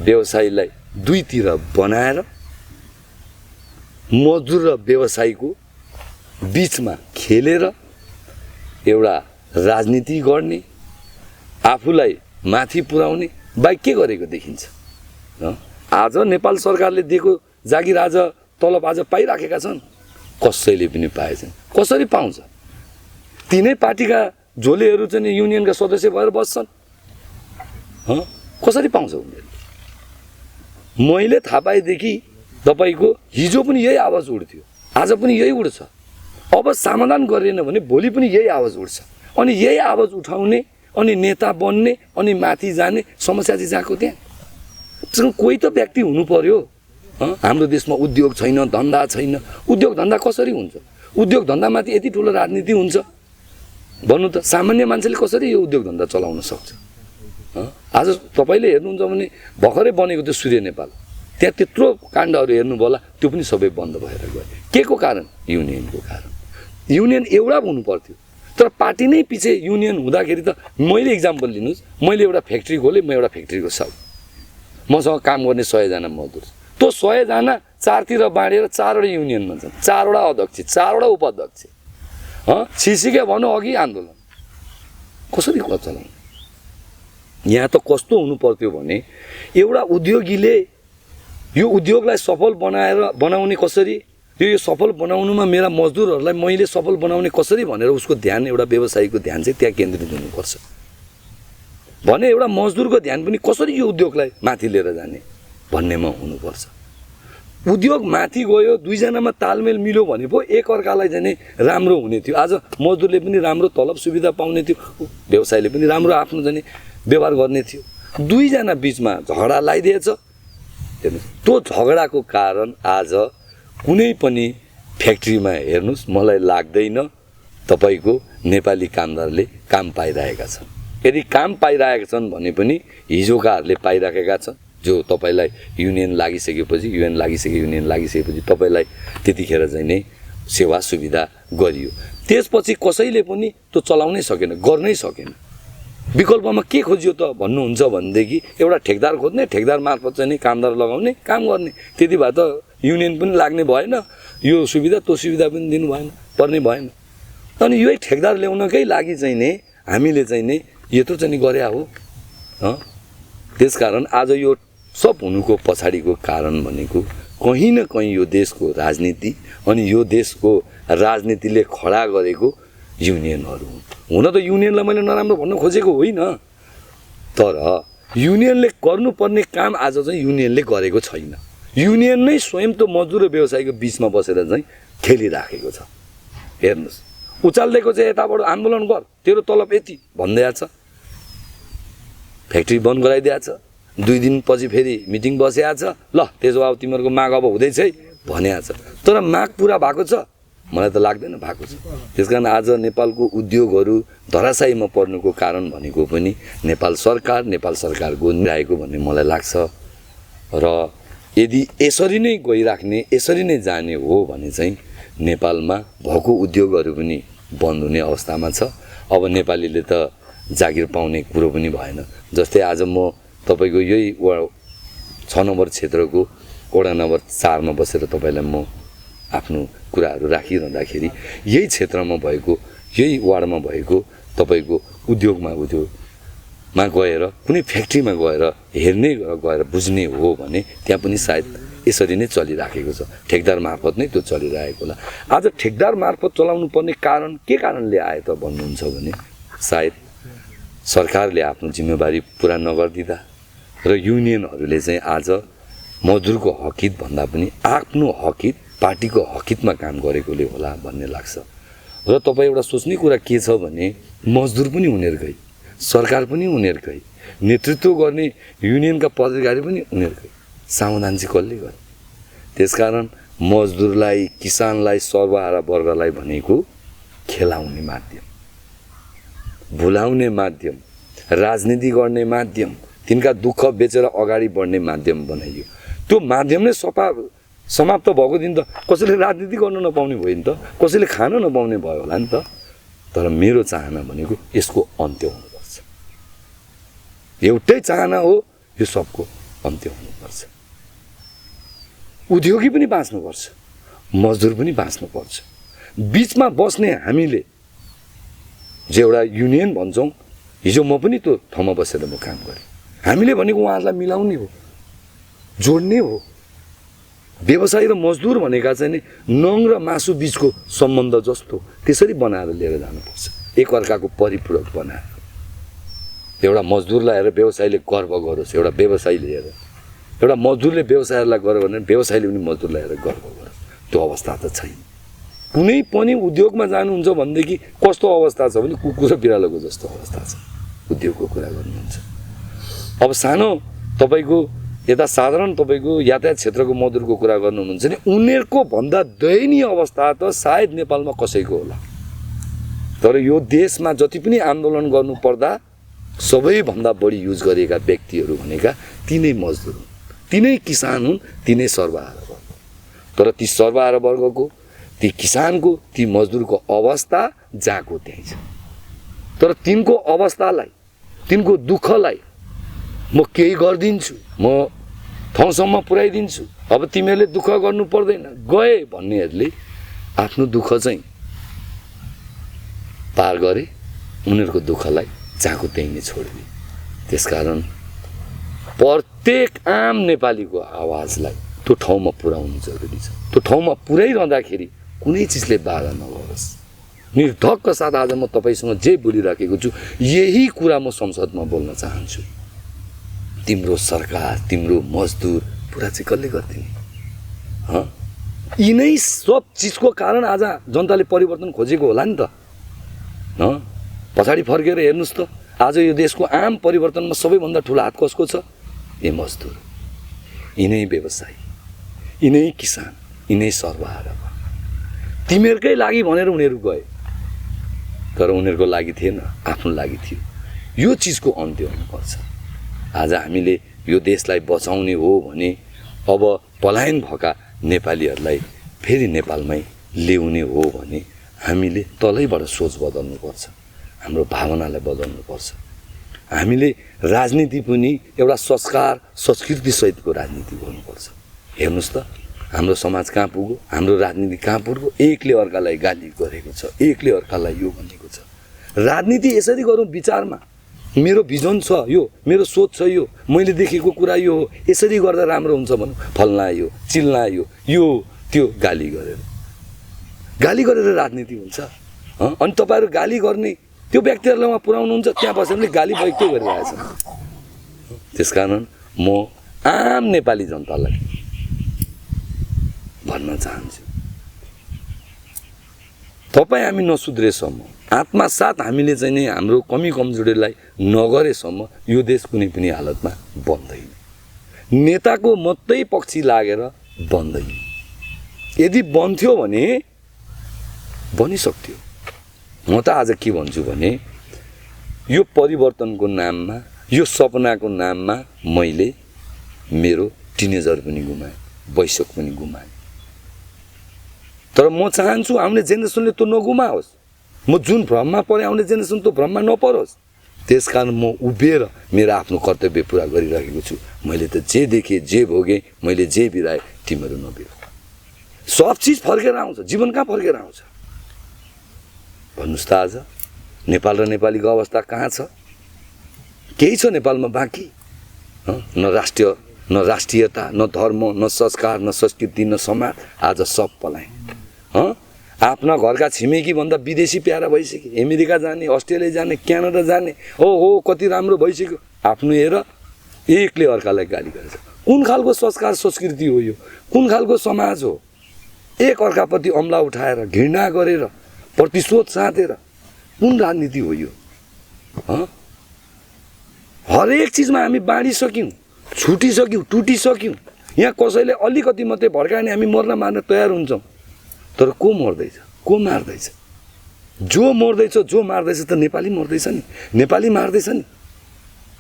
व्यवसायीलाई दुईतिर बनाएर मजदुर र व्यवसायीको बीचमा खेलेर एउटा राजनीति गर्ने, आफूलाई माथि पुर्याउने बाहेक के गरेको देखिन्छ। आज नेपाल सरकारले दिएको जागिर आज तलब आज पाइराखेका छन्, कसैले पनि पाएछन्। कसरी पाउँछ? तिनै पार्टीका झोलेहरू चाहिँ युनियनका सदस्य भएर बस्छन्। कसरी पाउँछ उनीहरूले? मैले थाहा पाएदेखि तपाईँको हिजो पनि यही आवाज उठ्थ्यो, आज पनि यही उठ्छ। अब समाधान गरिएन भने भोलि पनि यही आवाज उठ्छ। अनि यही आवाज उठाउने, अनि नेता बन्ने, अनि माथि जाने समस्या चाहिँ जहाँको त्यहाँ। कोही त व्यक्ति हुनु पर्यो। हाम्रो देशमा उद्योग छैन, धन्दा छैन। उद्योग धन्दा कसरी हुन्छ? उद्योग धन्दामाथि यति ठुलो राजनीति हुन्छ भन्नु त सामान्य मान्छेले कसरी यो उद्योग धन्दा चलाउन सक्छ? आज तपाईँले हेर्नुहुन्छ भने भर्खरै बनेको त्यो सूर्य नेपाल, त्यहाँ त्यत्रो काण्डहरू हेर्नुभयो होला, त्यो पनि सबै बन्द भएर गयो। के को कारण? युनियनको कारण। युनियन एउटा हुनु पर्थ्यो, तर पार्टी नै पछि युनियन हुँदाखेरि त मैले इक्जाम्पल लिनुहोस्, मैले एउटा फ्याक्ट्री खोलेँ, म एउटा फ्याक्ट्रीको साउ, मसँग काम गर्ने 100 जना मजदुर, त्यो 100 जना चारतिर बाँडेर 4वटा युनियनमा छन्, 4वटा अध्यक्ष, 4वटा उपाध्यक्ष। छिसिके भनौँ अघि आन्दोलन कसरी चलाउने? यहाँ त कस्तो हुनु पर्थ्यो भने एउटा उद्योगीले यो उद्योगलाई सफल बनाउने कसरी, यो सफल बनाउनुमा मेरा मजदुरहरूलाई मैले सफल बनाउने कसरी भनेर उसको ध्यान, एउटा व्यवसायीको ध्यान चाहिँ त्यहाँ केन्द्रित हुनुपर्छ। भने एउटा मजदुरको ध्यान पनि कसरी यो उद्योगलाई माथि लिएर जाने भन्नेमा हुनुपर्छ। उद्योग माथि गयो, दुईजनामा तालमेल मिल्यो भने पो एकअर्कालाई चाहिँ राम्रो हुने थियो। आज मजदुरले पनि राम्रो तलब सुविधा पाउने थियो, व्यवसायले पनि राम्रो आफ्नो चाहिँ व्यवहार गर्ने थियो। दुईजना बिचमा झगडा लगाइदिएछ। त्यो झगडाको कारण आज कुनै पनि फ्याक्ट्रीमा हेर्नुस्, मलाई लाग्दैन तपाईको नेपाली कामदारले काम पाइरहेका छन्। यदि काम पाइरहेका छन् भने पनि हिजोकाहरूले पाइराखेका छन्, जो तपाईलाई युनियन लागिसकेपछि युनियन लागिसकेपछि तपाईलाई त्यतिखेर चाहिँ नै सेवा सुविधा गरियो। त्यसपछि कसैले पनि त्यो चलाउनै सकेन, गर्नै सकेन। विकल्पमा के खोजियो त भन्नुहुन्छ भनेदेखि एउटा ठेकदार खोज्ने, ठेकदार मार्फत चाहिँ कामदार लगाउने, काम गर्ने। त्यति भए त युनियन पनि लाग्ने भएन, यो सुविधा त्यो सुविधा पनि दिनु भएन, पर्ने भएन। अनि यही ठेकदार ल्याउनकै लागि चाहिँ नि हामीले चाहिँ नि यत्रो चाहिँ गरे हो। त्यसकारण आज यो सब हुनुको पछाडिको कारण भनेको कहीँ न कहीँ यो देशको राजनीति अनि यो देशको राजनीतिले खडा गरेको युनियनहरू हुन्। हुन त युनियनलाई मैले नराम्रो भन्न खोजेको होइन, तर युनियनले गर्नुपर्ने काम आज चाहिँ युनियनले गरेको छैन। युनियन नै स्वयं त मजदुर र व्यवसायीको बिचमा बसेर चाहिँ खेलिराखेको छ। हेर्नुहोस्, उचालिदिएको चाहिँ यताबाट आन्दोलन गर, तेरो तलब यति भन्दैछ, फ्याक्ट्री बन्द गराइदिएछ। 2 दिनपछि फेरि मिटिङ बसिया छ, ल त्यसो भए तिमीहरूको माग अब हुँदैछ है भनिया छ। तर माग पुरा भएको छ मलाई त लाग्दैन भएको छ। त्यसकारण आज नेपालको उद्योगहरू धराशायीमा पर्नुको कारण भनेको पनि नेपाल सरकारको रहेको भन्ने मलाई लाग्छ। र यदि यसरी नै गइराख्ने, यसरी नै जाने हो भने चाहिँ नेपालमा भएको उद्योगहरू पनि बन्द हुने अवस्थामा छ। अब नेपालीले त जागिर पाउने कुरो पनि भएन। जस्तै आज म तपाईको यही 6 नम्बर क्षेत्रको वडा नम्बर 4 मा बसेर तपाईलाई म आफ्नो कुराहरू राखिरहँदाखेरि यही क्षेत्रमा भएको, यही वार्डमा भएको तपाईको उद्योगमा गएर कुनै फ्याक्ट्रीमा गएर हेर्ने, गएर बुझ्ने हो भने त्यहाँ पनि सायद यसरी नै चलिराखेको छ। ठेकदार मार्फत नै त्यो चलिरहेको होला। आज ठेकदार मार्फत चलाउनु पर्ने कारण के कारणले आयो त भन्नुहुन्छ भने सायद सरकारले आफ्नो जिम्मेवारी पुरा नगरिदिँदा र युनियनहरूले चाहिँ आज मजदुरको हकित भन्दा पनि आफ्नो हकित, पार्टीको हकितमा काम गरेकोले होला भन्ने लाग्छ। र तपाईँ एउटा सोच्ने कुरा के छ भने मजदुर पनि उनीहरूकै, सरकार पनि उनीहरूकै, नेतृत्व गर्ने युनियनका पदाधिकारी पनि उनीहरूकै, समाधान चाहिँ कसले गर्ने? त्यसकारण मजदुरलाई, किसानलाई, सर्वहारा वर्गलाई भनेको खेलाउने माध्यम, भुलाउने माध्यम, राजनीति गर्ने माध्यम, तिनका दुःख बेचेर अगाडि बढ्ने माध्यम बनाइयो। त्यो माध्यम नै समाप्त भएको दिन त कसैले राजनीति गर्न नपाउने भयो नि त, कसैले खान नपाउने भयो होला नि त। तर मेरो चाहना भनेको यसको अन्त्य हुनुपर्छ। एउटै चाहना हो, यो सबको अन्त्य हुनुपर्छ। उद्योगी पनि बाँच्नुपर्छ, मजदुर पनि बाँच्नुपर्छ। बिचमा बस्ने हामीले जो एउटा युनियन भन्छौँ, हिजो म पनि त्यो ठाउँमा बसेर म काम गरेँ। हामीले भनेको उहाँहरूलाई मिलाउने हो, जोड्ने हो। व्यवसायी र मजदुर भनेका चाहिँ नि नङ र मासु बिचको सम्बन्ध जस्तो त्यसरी बनाएर लिएर जानुपर्छ, एकअर्काको परिपूरक बनाएर। एउटा मजदुरलाई हेरेर व्यवसायीले गर्व गरोस्, एउटा व्यवसायीले हेरेर, एउटा मजदुरले व्यवसायलाई गर्व भने व्यवसायीले पनि मजदुरलाई हेरेर गर्व गरोस्। त्यो अवस्था त छैन। कुनै पनि उद्योगमा जानुहुन्छ भनेदेखि कस्तो अवस्था छ भने कुकुर र बिरालोको जस्तो अवस्था छ। उद्योगको कुरा गर्नुहुन्छ, अब सानो तपाईको यता साधारण तपाईको यातायात क्षेत्रको मजदुरको कुरा गर्नुहुन्छ भने उनीहरूको भन्दा दयनीय अवस्था त सायद नेपालमा कसैको होला। तर यो देशमा जति पनि आन्दोलन गर्नु पर्दा सबैभन्दा बढी युज गरेका व्यक्तिहरू भनेका तिनै मजदुर हुन्, तिनै किसान हुन्, तिनै सर्वहारा वर्ग। तर ती सर्वहारा वर्गको, ती किसानको, ती मजदुरको अवस्था जहाँको त्यहीँ छ। तर तिनको अवस्थालाई, तिनको दुःखलाई म केही गरिदिन्छु, म ठाउँसम्म पुर्याइदिन्छु, अब तिमीहरूले दुःख गर्नु पर्दैन गए भन्नेहरूले आफ्नो दुःख चाहिँ पार गरे, उनीहरूको दुःखलाई जहाँको त्यहीँ नै छोडिदिए। त्यसकारण प्रत्येक आम नेपालीको आवाजलाई त्यो ठाउँमा पुर्याउनु जरुरी छ। त्यो ठाउँमा पुर्याइरहँदाखेरि कुनै चिजले बाधा नगरोस्। निर्धक्क साथ आज म तपाईसँग जे बोलिराखेको छु यही कुरा म संसदमा बोल्न चाहन्छु। तिम्रो सरकार, तिम्रो मजदुर पुरा चाहिँ कसले गरिदिने? यिनै सब चिजको कारण आज जनताले परिवर्तन खोजेको होला नि त। पछाडि फर्केर हेर्नुहोस् त, आज यो देशको आम परिवर्तनमा सबैभन्दा ठुलो हात कसको छ? यी मजदुर, यिनै व्यवसायी, यिनै किसान, यिनै सर्वहारा। तिमीहरूकै लागि भनेर उनीहरू गए, तर उनीहरूको लागि थिएन, आफ्नो लागि थियो। यो चिजको अन्त्य हुनुपर्छ। आज हामीले यो देशलाई बचाउने हो भने अब पलायन भएका नेपालीहरूलाई फेरि नेपालमै ल्याउने हो भने हामीले तलैबाट सोच बदल्नुपर्छ, हाम्रो भावनालाई बदल्नुपर्छ। हामीले राजनीति पनि एउटा संस्कार संस्कृतिसहितको राजनीति गर्नुपर्छ। हेर्नुहोस् त, हाम्रो समाज कहाँ पुग्यो, हाम्रो राजनीति कहाँ पुग्यो? एकले अर्कालाई गाली गरेको छ, एकले अर्कालाई यो भनेको छ। राजनीति यसरी गरौँ विचारमा, मेरो भिजन छ यो, मेरो सोच छ यो, मैले देखेको कुरा यो हो, यसरी गर्दा राम्रो हुन्छ भनौँ। फल्ना यो, चिल्ना यो त्यो गाली गरेर राजनीति हुन्छ। अनि तपाईँहरू गाली गर्ने त्यो व्यक्तिहरूलाई उहाँ पुर्याउनुहुन्छ, त्यहाँ बसेर पनि गाली के गरिरहेछ। त्यसकारण म आम नेपाली जनतालाई भन्न चाहन्छु, तपाईँ हामी नसुध्रेसम्म, आत्मसात हामीले चाहिँ नि हाम्रो कमी कमजोरीलाई नगरेसम्म यो देश कुनै पनि हालतमा बन्दैन। नेताको मात्रै पक्षी लागेर बन्दैन। यदि बन्थ्यो भने बनिसक्थ्यो। म त आज के भन्छु भने यो परिवर्तनको नाममा, यो सपनाको नाममा मैले मेरो टिनेजर पनि गुमाएँ, वैशक पनि गुमाएँ। तर म चाहन्छु आउने जेनेरेसनले त्यो नगुमाओस्। म जुन भ्रममा परे आउने जेनेरेसन त्यो भ्रममा नपरोस्। त्यसकारण म उभिएर मेरो आफ्नो कर्तव्य पुरा गरिरहेको छु। मैले त जे देखेँ, जे भोगेँ, मैले जे बिराएँ, तिमीहरू नबिराऊ। सब चिज फर्केर आउँछ, जीवन कहाँ फर्केर आउँछ भन्नुहोस् त। आज नेपाल र नेपालीको अवस्था कहाँ छ? केही छ नेपालमा बाँकी? न राष्ट्रियता, न धर्म, न संस्कार, न संस्कृति, न समाज। आज सब पलायन। आफ्ना घरका छिमेकी भन्दा विदेशी प्यारा भइसक्यो। अमेरिका जाने, अस्ट्रेलिया जाने, क्यानाडा जाने, हो कति राम्रो भइसक्यो। आफ्नो हेर, एकले अर्कालाई गाली गर्छ। कुन खालको संस्कार संस्कृति हो यो? कुन खालको समाज हो? एक अर्काप्रति अम्ला उठाएर, घृणा गरेर, प्रतिशोध साधेर कुन राजनीति हो यो? हरेक चिजमा हामी बाँडिसक्यौँ, छुटिसक्यौँ, टुटिसक्यौँ। यहाँ कसैले अलिकति मात्रै भड्कायो भने हामी मर्न मार्न तयार हुन्छौँ। तर को मर्दैछ, को मार्दैछ? जो मर्दैछ, जो मार्दैछ त नेपाली मर्दैछ नि, नेपाली मार्दैछ नि।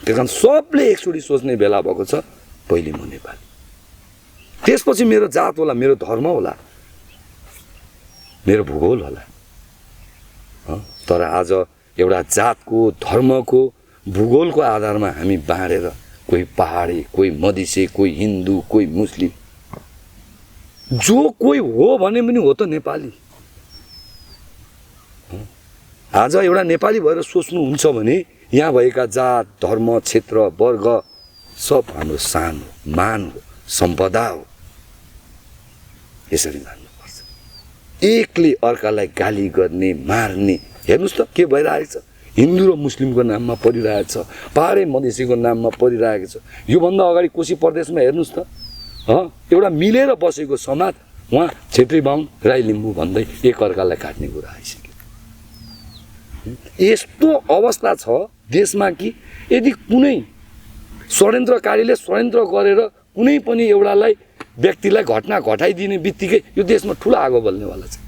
त्यस कारण सबले एकचोटि सोच्ने बेला भएको छ, पहिले म नेपाली, त्यसपछि मेरो जात होला, मेरो धर्म होला, मेरो भूगोल होला। तर आज एउटा जातको, धर्मको, भूगोलको आधारमा हामी बाँडेर, कोही पहाडी, कोही मधेसी, कोही हिन्दू, कोही मुस्लिम, जो कोही हो भने पनि हो त नेपाली। आज एउटा नेपाली भएर सोच्नुहुन्छ भने यहाँ भएका जात, धर्म, क्षेत्र, वर्ग सब हाम्रो शान हो, मान हो, सम्पदा हो। यसरी मान्नुपर्छ। एकले अर्कालाई गाली गर्ने, मार्ने, हेर्नुहोस् त के भइरहेको छ। हिन्दू र मुस्लिमको नाममा परिरहेको छ, पहाडे मधेसीको नाममा परिरहेको छ। योभन्दा अगाडि कोशी प्रदेशमा हेर्नुहोस् त, एउटा मिलेर बसेको समाज, उहाँ छेत्री बाहुन, राई लिम्बू भन्दै एक अर्कालाई काट्ने कुरा आइसक्यो। यस्तो अवस्था छ देशमा कि यदि कुनै षड्यन्त्रकारीले षड्यन्त्र गरेर कुनै पनि एउटालाई व्यक्तिलाई घटना घटाइदिने बित्तिकै यो देशमा ठुलो आगो बल्नेवाला छ।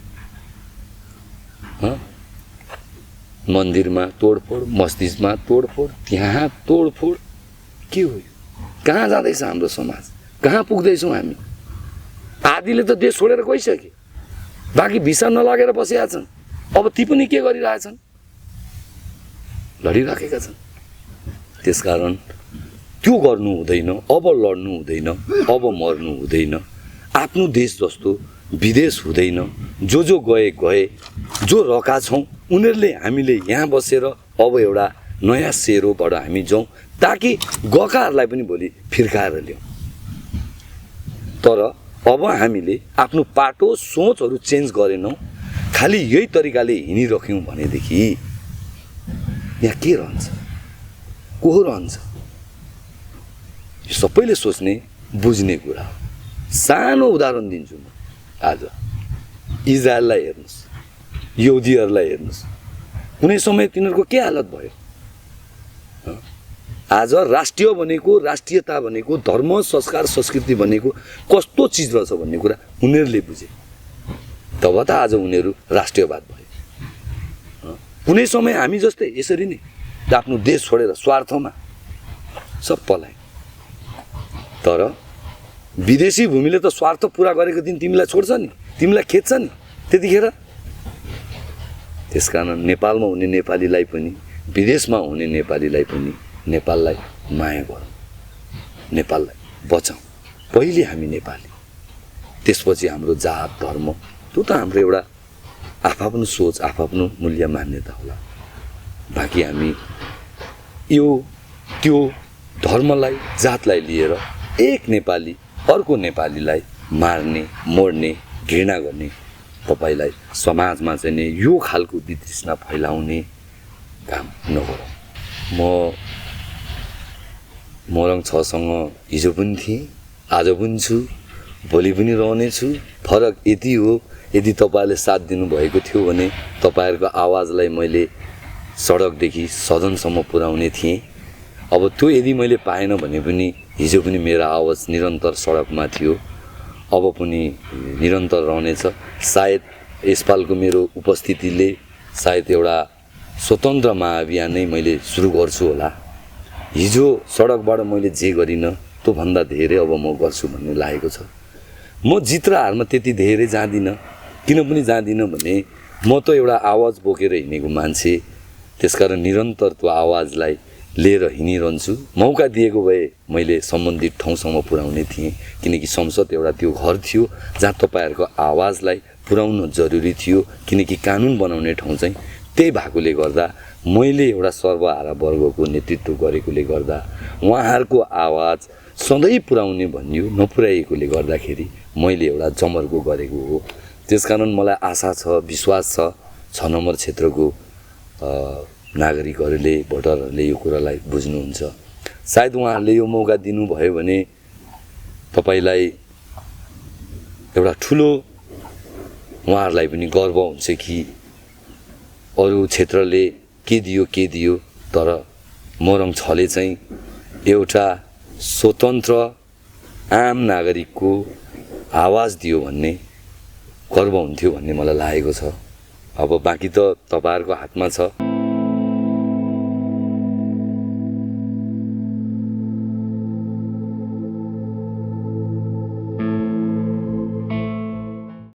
मन्दिरमा तोडफोड, मस्जिदमा तोडफोड, त्यहाँ तोडफोड, के हो यो? कहाँ जाँदैछ हाम्रो समाज? कहाँ पुग्दैछौँ हामी? आदिले त देश छोडेर गइसके, बाँकी भिसा नलागेर बसेका छन्। अब ती पनि के गरिरहेछन्? लडिराखेका छन्। त्यसकारण त्यो गर्नु हुँदैन, अब लड्नु हुँदैन, अब मर्नु हुँदैन। आफ्नो देश जस्तो विदेश हुँदैन। जो गए, जो रका छौँ उनीहरूले हामीले यहाँ बसेर अब एउटा नयाँ सेरोबाट हामी जाउँ, ताकि गएकाहरूलाई पनि भोलि फिर्काएर ल्याउँ। तर अब हामीले आफ्नो पाटो सोचहरू चेन्ज गरेनौँ, खालि यही तरिकाले हिँडिरह्यौँ भनेदेखि यहाँ के रहन्छ, को रहन्छ? यो सबैले सोच्ने बुझ्ने कुरा हो। सानो उदाहरण दिन्छु म। आज इजरायललाई हेर्नुहोस्, यहुदीहरूलाई हेर्नुहोस्, कुनै समय तिनीहरूको के हालत भयो? आज राष्ट्रिय भनेको, राष्ट्रियता भनेको, धर्म संस्कार संस्कृति भनेको कस्तो चिज रहेछ भन्ने कुरा उनीहरूले बुझे। तब त आज उनीहरू राष्ट्रियवाद भए। कुनै समय हामी जस्तै यसरी नै आफ्नो देश छोडेर स्वार्थमा सब पलाए। तर विदेशी भूमिले त स्वार्थ पुरा गरेको दिन तिमीलाई छोड्छ नि, तिमीलाई खेद्छ नि त्यतिखेर। त्यसकारण नेपालमा हुने नेपालीलाई पनि, विदेशमा हुने नेपालीलाई पनि नेपाललाई माया गरौँ, नेपाललाई बचाउँ। पहिले हामी नेपाली, त्यसपछि हाम्रो जात धर्म, त्यो त हाम्रो एउटा आफ्नो सोच, आफ्नो मूल्य मान्यता होला। बाँकी हामी यो त्यो धर्मलाई जातलाई लिएर एक नेपाली अर्को नेपालीलाई मार्ने मोड्ने घृणा गर्ने तपाईलाई समाजमा चाहिँ नि यो खालको वितृष्णा फैलाउने काम नगरौँ। म मोरङ 6 सँग हिजो पनि थिएँ, आज पनि छु, भोलि पनि रहनेछु। फरक यति हो, यदि तपाईँले साथ दिनुभएको थियो भने तपाईँहरूको आवाजलाई मैले सडकदेखि सदनसम्म पुर्याउने थिएँ। अब त्यो यदि मैले पाएन भने पनि हिजो पनि मेरो आवाज निरन्तर सडकमा थियो, अब पनि निरन्तर रहनेछ। सायद यसपालको मेरो उपस्थितिले सायद एउटा स्वतन्त्र महाअभियान नै मैले सुरु गर्छु होला। हिजो सडकबाट मैले जे गरिनँ त्योभन्दा धेरै अब म गर्छु भन्ने लागेको छ। म जित र हारमा त्यति धेरै जाँदिनँ। किन पनि जाँदिनँ भने म त एउटा आवाज बोकेर हिँडेको मान्छे, त्यसकारण निरन्तर त्यो आवाजलाई लिएर हिँडिरहन्छु। मौका दिएको भए मैले सम्बन्धित ठाउँसम्म पुर्याउने थिएँ, किनकि संसद एउटा त्यो घर थियो जहाँ तपाईँहरूको आवाजलाई पुर्याउन जरुरी थियो, किनकि कानुन बनाउने ठाउँ चाहिँ त्यही भएकोले गर्दा मैले एउटा सर्वहारा वर्गको नेतृत्व गरेकोले गर्दा उहाँहरूको आवाज सधैँ पुर्याउने भनियो, नपुर्याएकोले गर्दाखेरि मैले एउटा जमर्को गरेको हो। त्यसकारण मलाई आशा छ, विश्वास छ 6 नम्बर क्षेत्रको नागरिकहरूले, भोटरहरूले यो कुरालाई बुझ्नुहुन्छ। सायद उहाँहरूले यो मौका दिनुभयो भने तपाईलाई एउटा ठुलो उहाँहरूलाई पनि गर्व हुन्छ कि अरू क्षेत्रले के दियो तर मोरङ 6ले चाहिँ एउटा स्वतन्त्र आम नागरिकको आवाज दियो भन्ने गर्व हुन्थ्यो भन्ने मलाई लागेको छ। अब बाँकी त तपाईहरुको हातमा छ।